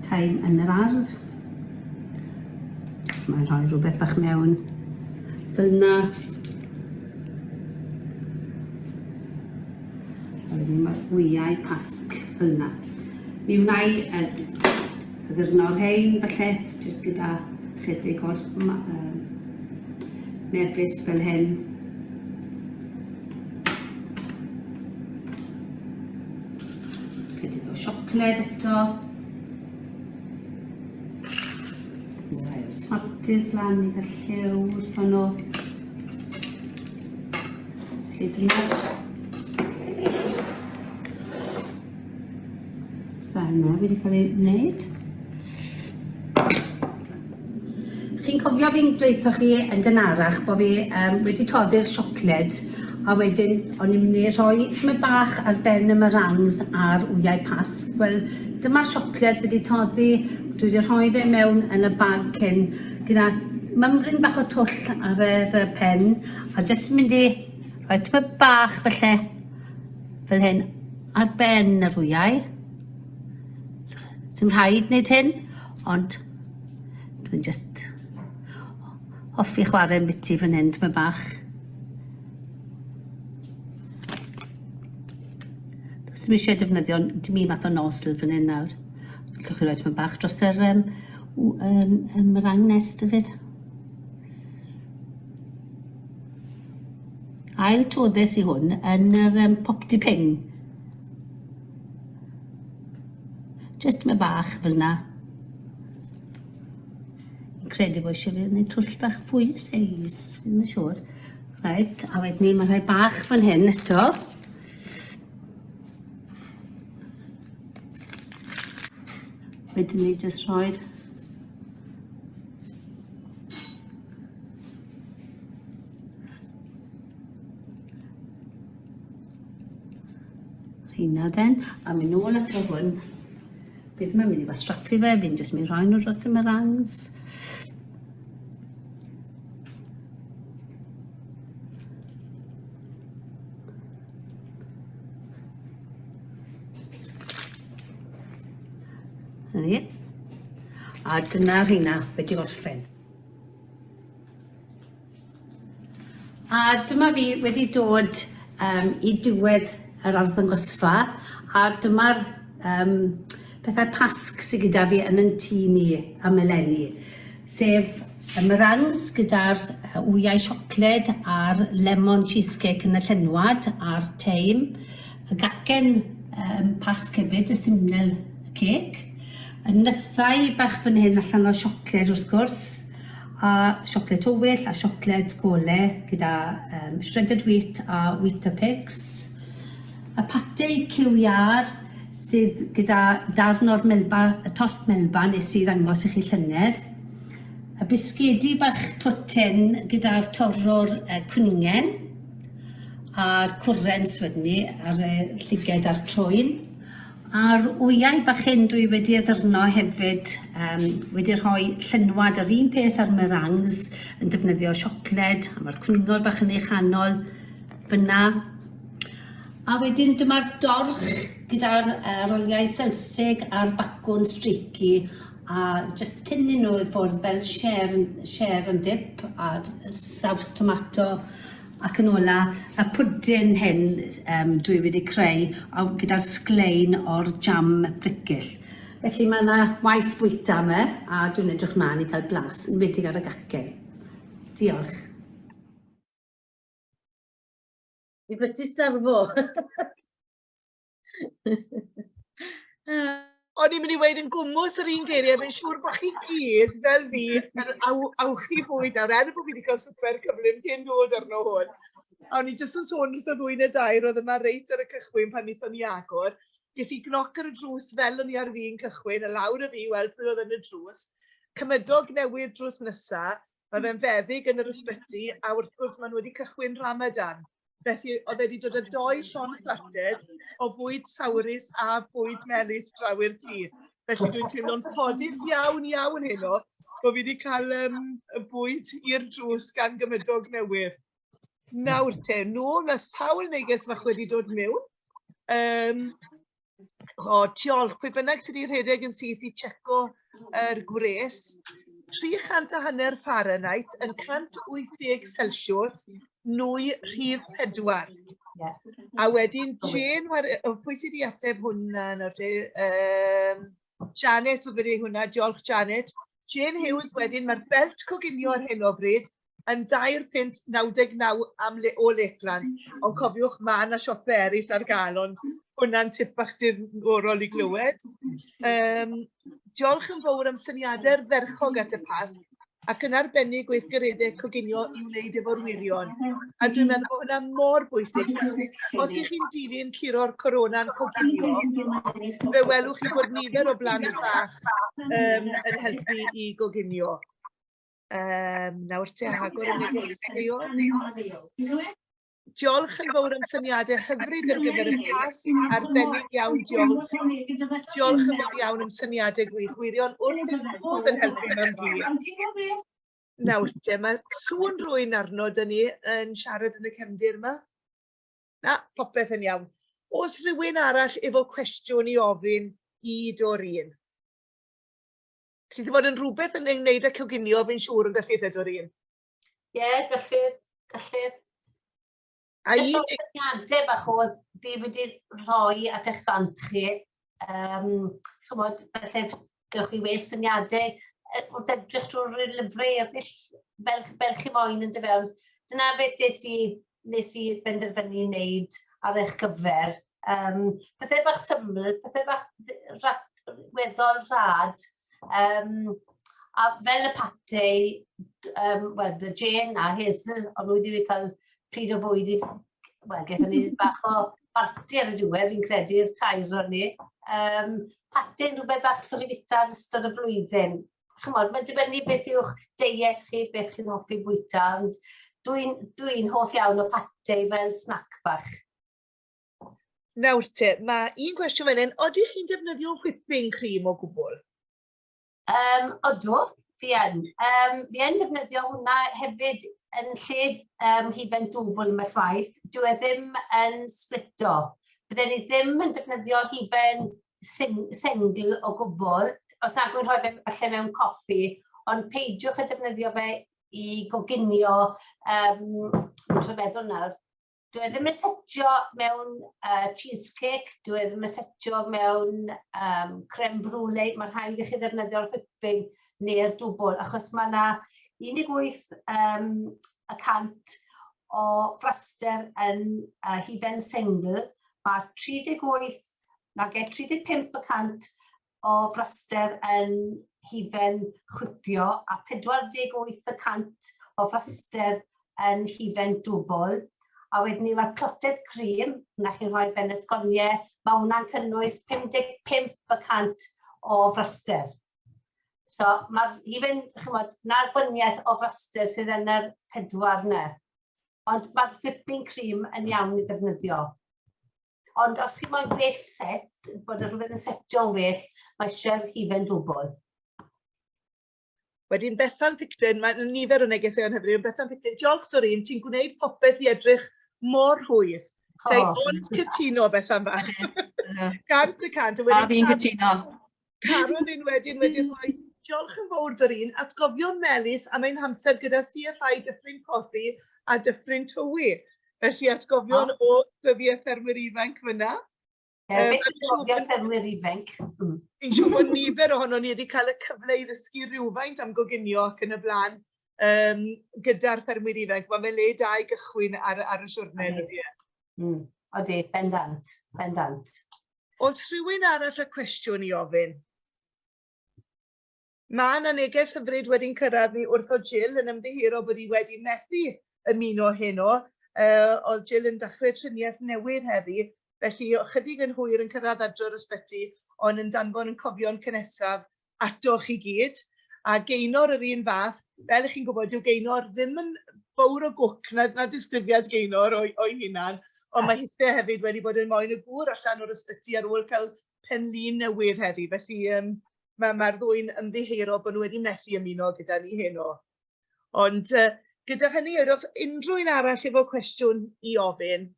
thyme yn yr ardd, mae'n rhoi rhywbeth bach mewn fel yna. A wedyn mae'r wyau pasg fel yna. Mi wna i addurno'r rhain falle, jyst gyda chydig o'r mefus fel hyn. Chydig o siocled eto. Rhai o'r Smarties lan i gael lliw wrthon nhw. Felly dyna fel yna wedi cael ei wneud. Chi'n cofio fi'n dweutho chi yn gynharach bo' fi yym wedi toddi'r siocled a wedyn o'n i'n mynd i rhoi tymed bach ar ben y meringues a'r wyau Pasg. Wel dyma'r siocled wedi toddi, dwi wedi rhoi fe mewn yn y bag cyn gyda mymryn bach o twll ar yr yy pen a jyst mynd i rhoi tymed bach falle fel hyn ar ben yr wyau. Sim rhaid neud hyn ond Dwi'n jyst hoffi chwarae ambiti fan hyn tymed bach. Does dim eisiau defnyddio dim un math o nozzle fan hyn nawr. Gallwch chi roi tymed bach dros yr um, um, meringue nest hefyd. Ail toddes i hwn yn yr um, Popty Ping. Jyst tymed bach fel yna. Fi'n credu bod eisiau fi wneud twll bach fwy o seis, fi ddim yn siŵr. Reit, a wedyn ni, mae rhai bach fan hyn eto. Wedyn ni jyst rhoi'r rheina den, a mynd nôl ato hwn. Fi ddim yn mynd i wastraffu fe, fi'n jyst mynd rhoi nhw dros y meringues. Na ni. A dyna rheina wedi gorffen. A dyma fi wedi dod um, i diwedd yr arddangosfa a dyma'r um, pethau pasg sydd gyda fi yn yn tŷ ni am eleni, sef y meringues gyda'r wyau siocled a'r lemon cheesecake yn y llenwad a'r teim, y gacen um, pasg hefyd, y simnel cake, y nythau bach fan hyn allan o siocled wrth gwrs, a siocled tywyll a siocled gole gyda um, shredded wheat a Weetabix. Y pate cyw iâr sydd gyda darn o'r melba, y tost melba nes i ddangos i chi llynedd. Y bisgedi bach twtyn gyda'r torrwr uh, cwningen a'r cwrens wedyn ni ar y llyged a'r trwyn. A'r wyau bach hyn dwi wedi addurno hefyd, um, wedi rhoi llenwad yr un peth ar meringues yn defnyddio siocled, a mae'r cwningod bach yn ei chanol fyna. A wedyn dyma'r dorch gyda'r uh, roliau selsig a'r bacwn streaky a jyst tynnu nhw i ffwrdd fel share, share and dip a saws tomato Ac yn ola, y pwdin hyn um, dwi wedi creu gyda'r sglein o'r jam bricyll. Felly mae yna waith bwyta yma a dwi'n edrych mlaen i cael blas, yn enwedig ar y gacen. Diolch. I byty starfo. O'n i'n mynd i weud yn gwmws yr un geiriau, fi'n siŵr bod chi gyd, fel fi, yn aw awchu bwyd nawr, er bod fi wedi cael swper cyflym cyn dod arno hwn. A o'n i jyst yn sôn wrth y ddwy neu dair oedd yma reit ar y cychwyn pan wnaethon ni agor. Ges i gnoc ar y drws fel o'n i ar fin cychwyn, a lawr â fi i weld pwy oedd yn y drws. Cymydog newydd drws nesa, mae fe'n feddyg yn yr ysbyty, a wrth gwrs maen nhw wedi cychwyn Ramadan. Felly, oedd e wedi dod â doi llond plated o fwyd sawrus a bwyd melys draw i'r tŷ. Felly dwi'n teimlo'n ffodus iawn, iawn heno bod fi wedi cael y bwyd i'r drws gan gymydog newydd. Nawr te, nôl, mae sawl neges fach wedi dod mewn. O, diolch, pwy bynnag sydd wedi rhedeg yn syth i checo yr gwres. 350 Fahrenheit yn 180 Celsius, nwy rhif 4. Yeah. A wedyn Jane, o, pwy sydd wedi ateb hwnna nawr te? Janet oedd wedi hwnna, diolch Janet. Jane Hughes wedyn, mae'r belt coginio ar hyn o bryd yn £2.99 am le, o Lakeland. Ond cofiwch, mae yna siopau eraill ar gael, ond hwnna'n tip bach diddorol i glywed. Diolch yn fawr am syniadau ardderchog at y Pasg, ac yn arbennig gweithgareddau coginio i wneud efo'r wyrion. A dwi'n meddwl bod hwnna mor bwysig. Os ych chi'n dilyn curo'r corona'n coginio, fe welwch chi bod nifer o blant bach yn helpu i goginio. Nawr te, agor y negeseuon. Diolch yn fawr am syniadau hyfryd ar gyfer y Pasg, arbennig iawn, diolch. Diolch yn fawr iawn am syniadau gwych, wirion wrth ein bodd yn helpu mewn gyd. Nawr te, mae sŵn rwy'n arno dyn ni yn siarad yn y cefndir yma. Na, popeth yn iawn. Oes rhywun arall efo cwestiwn i ofyn i Doreen? Gallith fod yn rhywbeth yn ei wneud â coginio, fi'n siŵr yn gallith e, Doreen? Ie, yeah, gallith, gallith. A Jyst un... o'r syniadau bach oedd fi wedi rhoi at eich ddant chi. Chymod, falle gewch chi well syniadau wrth edrych drwy'r lyfrau eraill fel, fel chi moyn yn dyfe, ond dyna beth des i, nes i benderfynu wneud ar eich gyfer. Pethau bach syml, pethau bach rat, weddol rhad. A fel y pate, well, the Jane a Hazel, o'n nhw wedi cael pryd o fwyd i... Wel, gaethon ni bach o barti ar y diwedd, fi'n credu, i'r tair o'n ni. Pate yn rhywbeth bach allwch chi fwyta yn ystod y blwyddyn. Chimod, mae'n dibynnu beth yw'ch deiet chi, beth chi'n hoffi bwyta, ond dwi'n dwi hoff iawn o pate fel snack bach. Nawr te, mae un cwestiwn fan hyn, odych chi'n defnyddio whipping cream o gwbl? Odw, fi yn. Fi yn defnyddio hwnna hefyd yn lle hufen dwbl yn fy Dyw e ddim yn splito. Bydden ni ddim yn defnyddio hufen sengl o gwbl, os nag wy'n rhoi fe falle mewn coffi, ond peidiwch â defnyddio fe i goginio, dwi'n trio meddwl nawr, Dyw e ddim yn setio mewn cheesecake, dyw e ddim yn setio mewn creme brulee, mae rhaid i chi ddefnyddio'r whipping neu'r dwbl, achos mae yna 18 y cant o fraster yn hufen sengl, mae 38, nage, 35 y cant o fraster yn hufen chwipio a 48 y cant o fraster yn hufen dwbl. A wedyn ni mae'r clotted cream, na chi'n rhoi ben ysgoniau, mae hwnna'n cynnwys 55 y cant o fraster. So mae'r hufen, chymod, na'r gwaniaeth o fraster sydd yn yr pedwar yna. Ond mae'r whipping cream yn iawn i ddefnyddio. Ond os chi moyn gwell set, bod y rhywbeth yn setio'n well, mae eisiau'r hufen dwbl. Wedyn Bethan Picton, mae nifer o negeseuon hyfryd, ond Bethan Picton, diolch Doreen, ti'n gwneud popeth i edrych mor rhwydd. Oh. Ond cytuno Bethan bach. 100%. A fi'n cytuno. Carolyn wedyn wedi rhoi diolch yn fawr Doreen, atgofion melys am ein hamser gyda CFI Dyffryn Cothi a Dyffryn Tywi. Felly atgofion o dyddiau ffermwyr ifanc fyna. Ie, beth yw atgofion ffermwyr ifanc? Fi'n siŵr bod nifer ohono ni wedi cael y cyfle i ddysgu rhywfaint am goginio ac yn y blaen gyda'r ffermwyr ifanc. Mae fe le da i gychwyn ar y siwrne, ydy e? Odi, bendant, bendant. Oes rhywun arall â cwestiwn i ofyn? Mae yna neges hyfryd wedi'n cyrraedd ni wrtho Jill yn ymddiheuro bod hi wedi methu ymuno heno. Oedd Jill yn dechrau triniaeth newydd heddi, felly ychydig yn hwyr yn cyrraedd adre o'r ysbyty, ond yn danfon yn cofion cynhesaf atoch chi gyd. A Gaynor yr un fath, fel ych chi'n gwybod, dyw Gaynor ddim yn Fawr o gwc na, na disgrifiad Gaynor o'i, o'i hunan, ond mae hithe hefyd wedi bod yn moyn y gŵr allan o'r ysbyty ar ôl cael pen-lin newydd heddi, felly um, mae'r ma ddwy'n ymddiheuro bod nhw wedi methu ymuno gyda ni heno. Ond uh, gyda hynny, os unrhyw un arall efo cwestiwn i ofyn,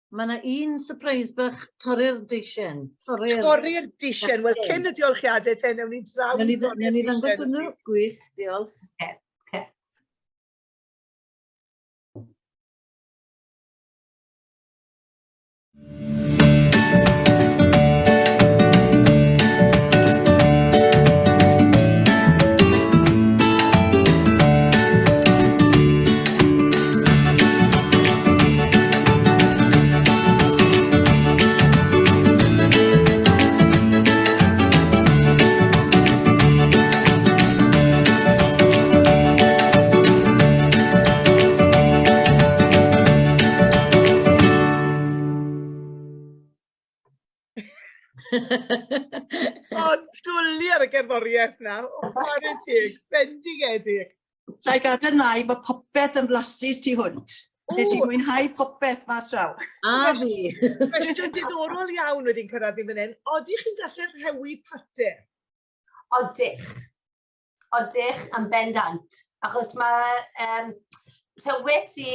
Mae yna un surprise bach, torri'r deisen. Torri'r Torri'r dishen. Wel, cyn y diolchiadau te, newn ni draw. Newn ni, newn ni ddangos hwnnw. Gwych, diolch. Okay. Okay. O, dwli ar y gerddoriaeth na. O, chwarae teg, bendigedig. Ga i gadarnhau bod popeth yn flasus tu hwnt. Nes i mwynhau popeth mas draw. A fi. Cwestiwn diddorol iawn wedi'n cyrraedd i fan hyn. Odych chi'n gallu rhewi pate? Odych. Odych yn bendant. Achos mae rhywes i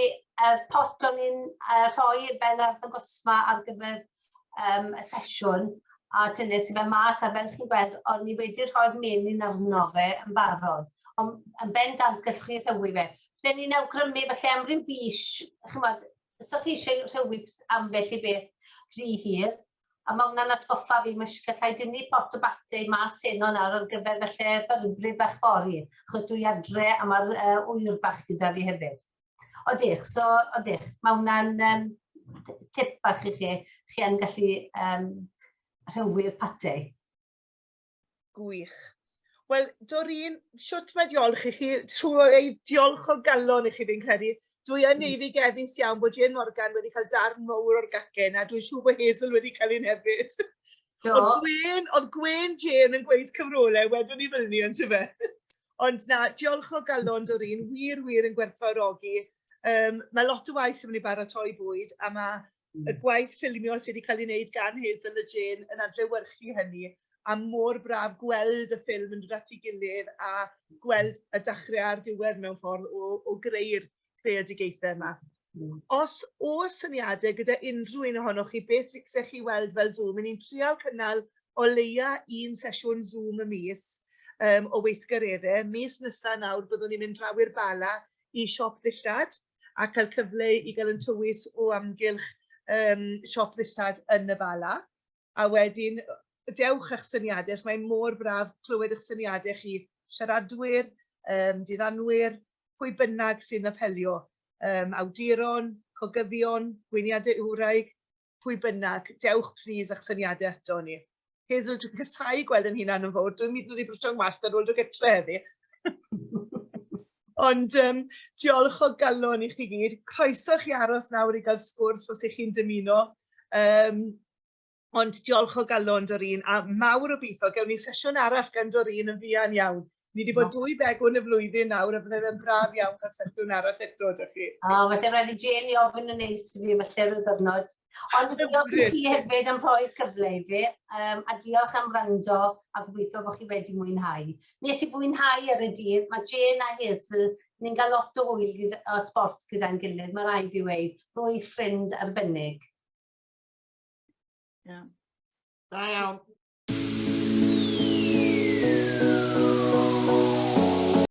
yr pot o'n i'n rhoi fel arddangosfa ar gyfer y sesiwn, a tynnes i fe mas, a fel chi'n gweld, o'n i wedi rhoi'r menyn arno fe yn barod. Ond yn bendant gallwch chi rhewi fe. Bydden ni'n awgrymu falle am ryw fis, chimod, os o'ch chi eisiau rhewi ambell i beth rhy hir, a mae hwnna'n atgoffa fi, mae gallai dynnu pot o bate mas heno nawr ar gyfer falle byrbryd bach fory, achos dwi adre a mae'r ŵyr bach gyda fi hefyd. Odych, so odych, mae hwnna'n tip bach i chi, chi yn gallu rhewi'r pate. Gwych. Wel, Doreen, shwt mae diolch i chi, trwy ei diolch o galon i chi fi'n credu. Dwi yn eiddigeddus iawn bod Jane Morgan wedi cael darn mowr o'r gacen a dwi'n siŵr bod Hazel wedi cael un hefyd. Do. Oedd Gwen, oedd Gwen Jane yn gweud cyfrolau, wedwn ni fel ni yn tyfe. Ond na, diolch o galon Doreen, wir, wir yn gwerthfawrogi. Mae lot o waith yn mynd i baratoi bwyd a mae y gwaith ffilmio sydd wedi cael ei wneud gan Hazel a Jane yn adlewyrchu hynny, a mor braf gweld y ffilm yn dod at ei gilydd a gweld y dechrau a'r diwedd mewn ffordd o, o greu'r creadigaethau yma. Os oes syniadau gyda unrhyw un ohonoch chi beth licsech chi weld fel Zoom, ni'n trial cynnal o leia un sesiwn Zoom y mis o weithgareddau. Mis nesaf nawr byddwn ni'n mynd draw i'r Bala i siop ddillad a cael cyfle i gael yn tywys o amgylch siop ddillad yn y Bala. A wedyn, dewch â'ch syniadau, os mae'n mor braf clywed eich syniadau chi, siaradwyr, diddanwyr, pwy bynnag sy'n apelio, awduron, cogyddion, gweiniadau wraig, pwy bynnag, dewch plîs â'ch syniadau ato ni. Hazel, dwi'n casáu gweld yn hunan yn fawr, dwi'n mynd i brwsio'n wallt ar ôl dod gytre heddi. Ond diolch o galon i chi gyd. Croeso chi aros nawr i gael sgwrs os ych chi'n dymuno. Ond diolch o galon Doreen, a mawr obeithio gewn ni sesiwn arall gan Doreen yn fuan iawn. Ni wedi bod dwy begwn y flwyddyn nawr a bydde fe'n braf iawn cael sesiwn arall eto, ydych chi. O, felly rhaid i Jane i ofyn yn neis i fi falle rhyw ddiwrnod. Ond diolch i chi hefyd am rhoi'r cyfle i fi, a diolch am wrando a gobeithio bod chi wedi mwynhau. Nes i fwynhau ar y dydd, mae Jane a Hazel, ni'n cael lot o hwyl gyda, o sport gyda'n gilydd, mae rhaid fi weud, ddwy ffrind arbennig. Yeah. Da iawn.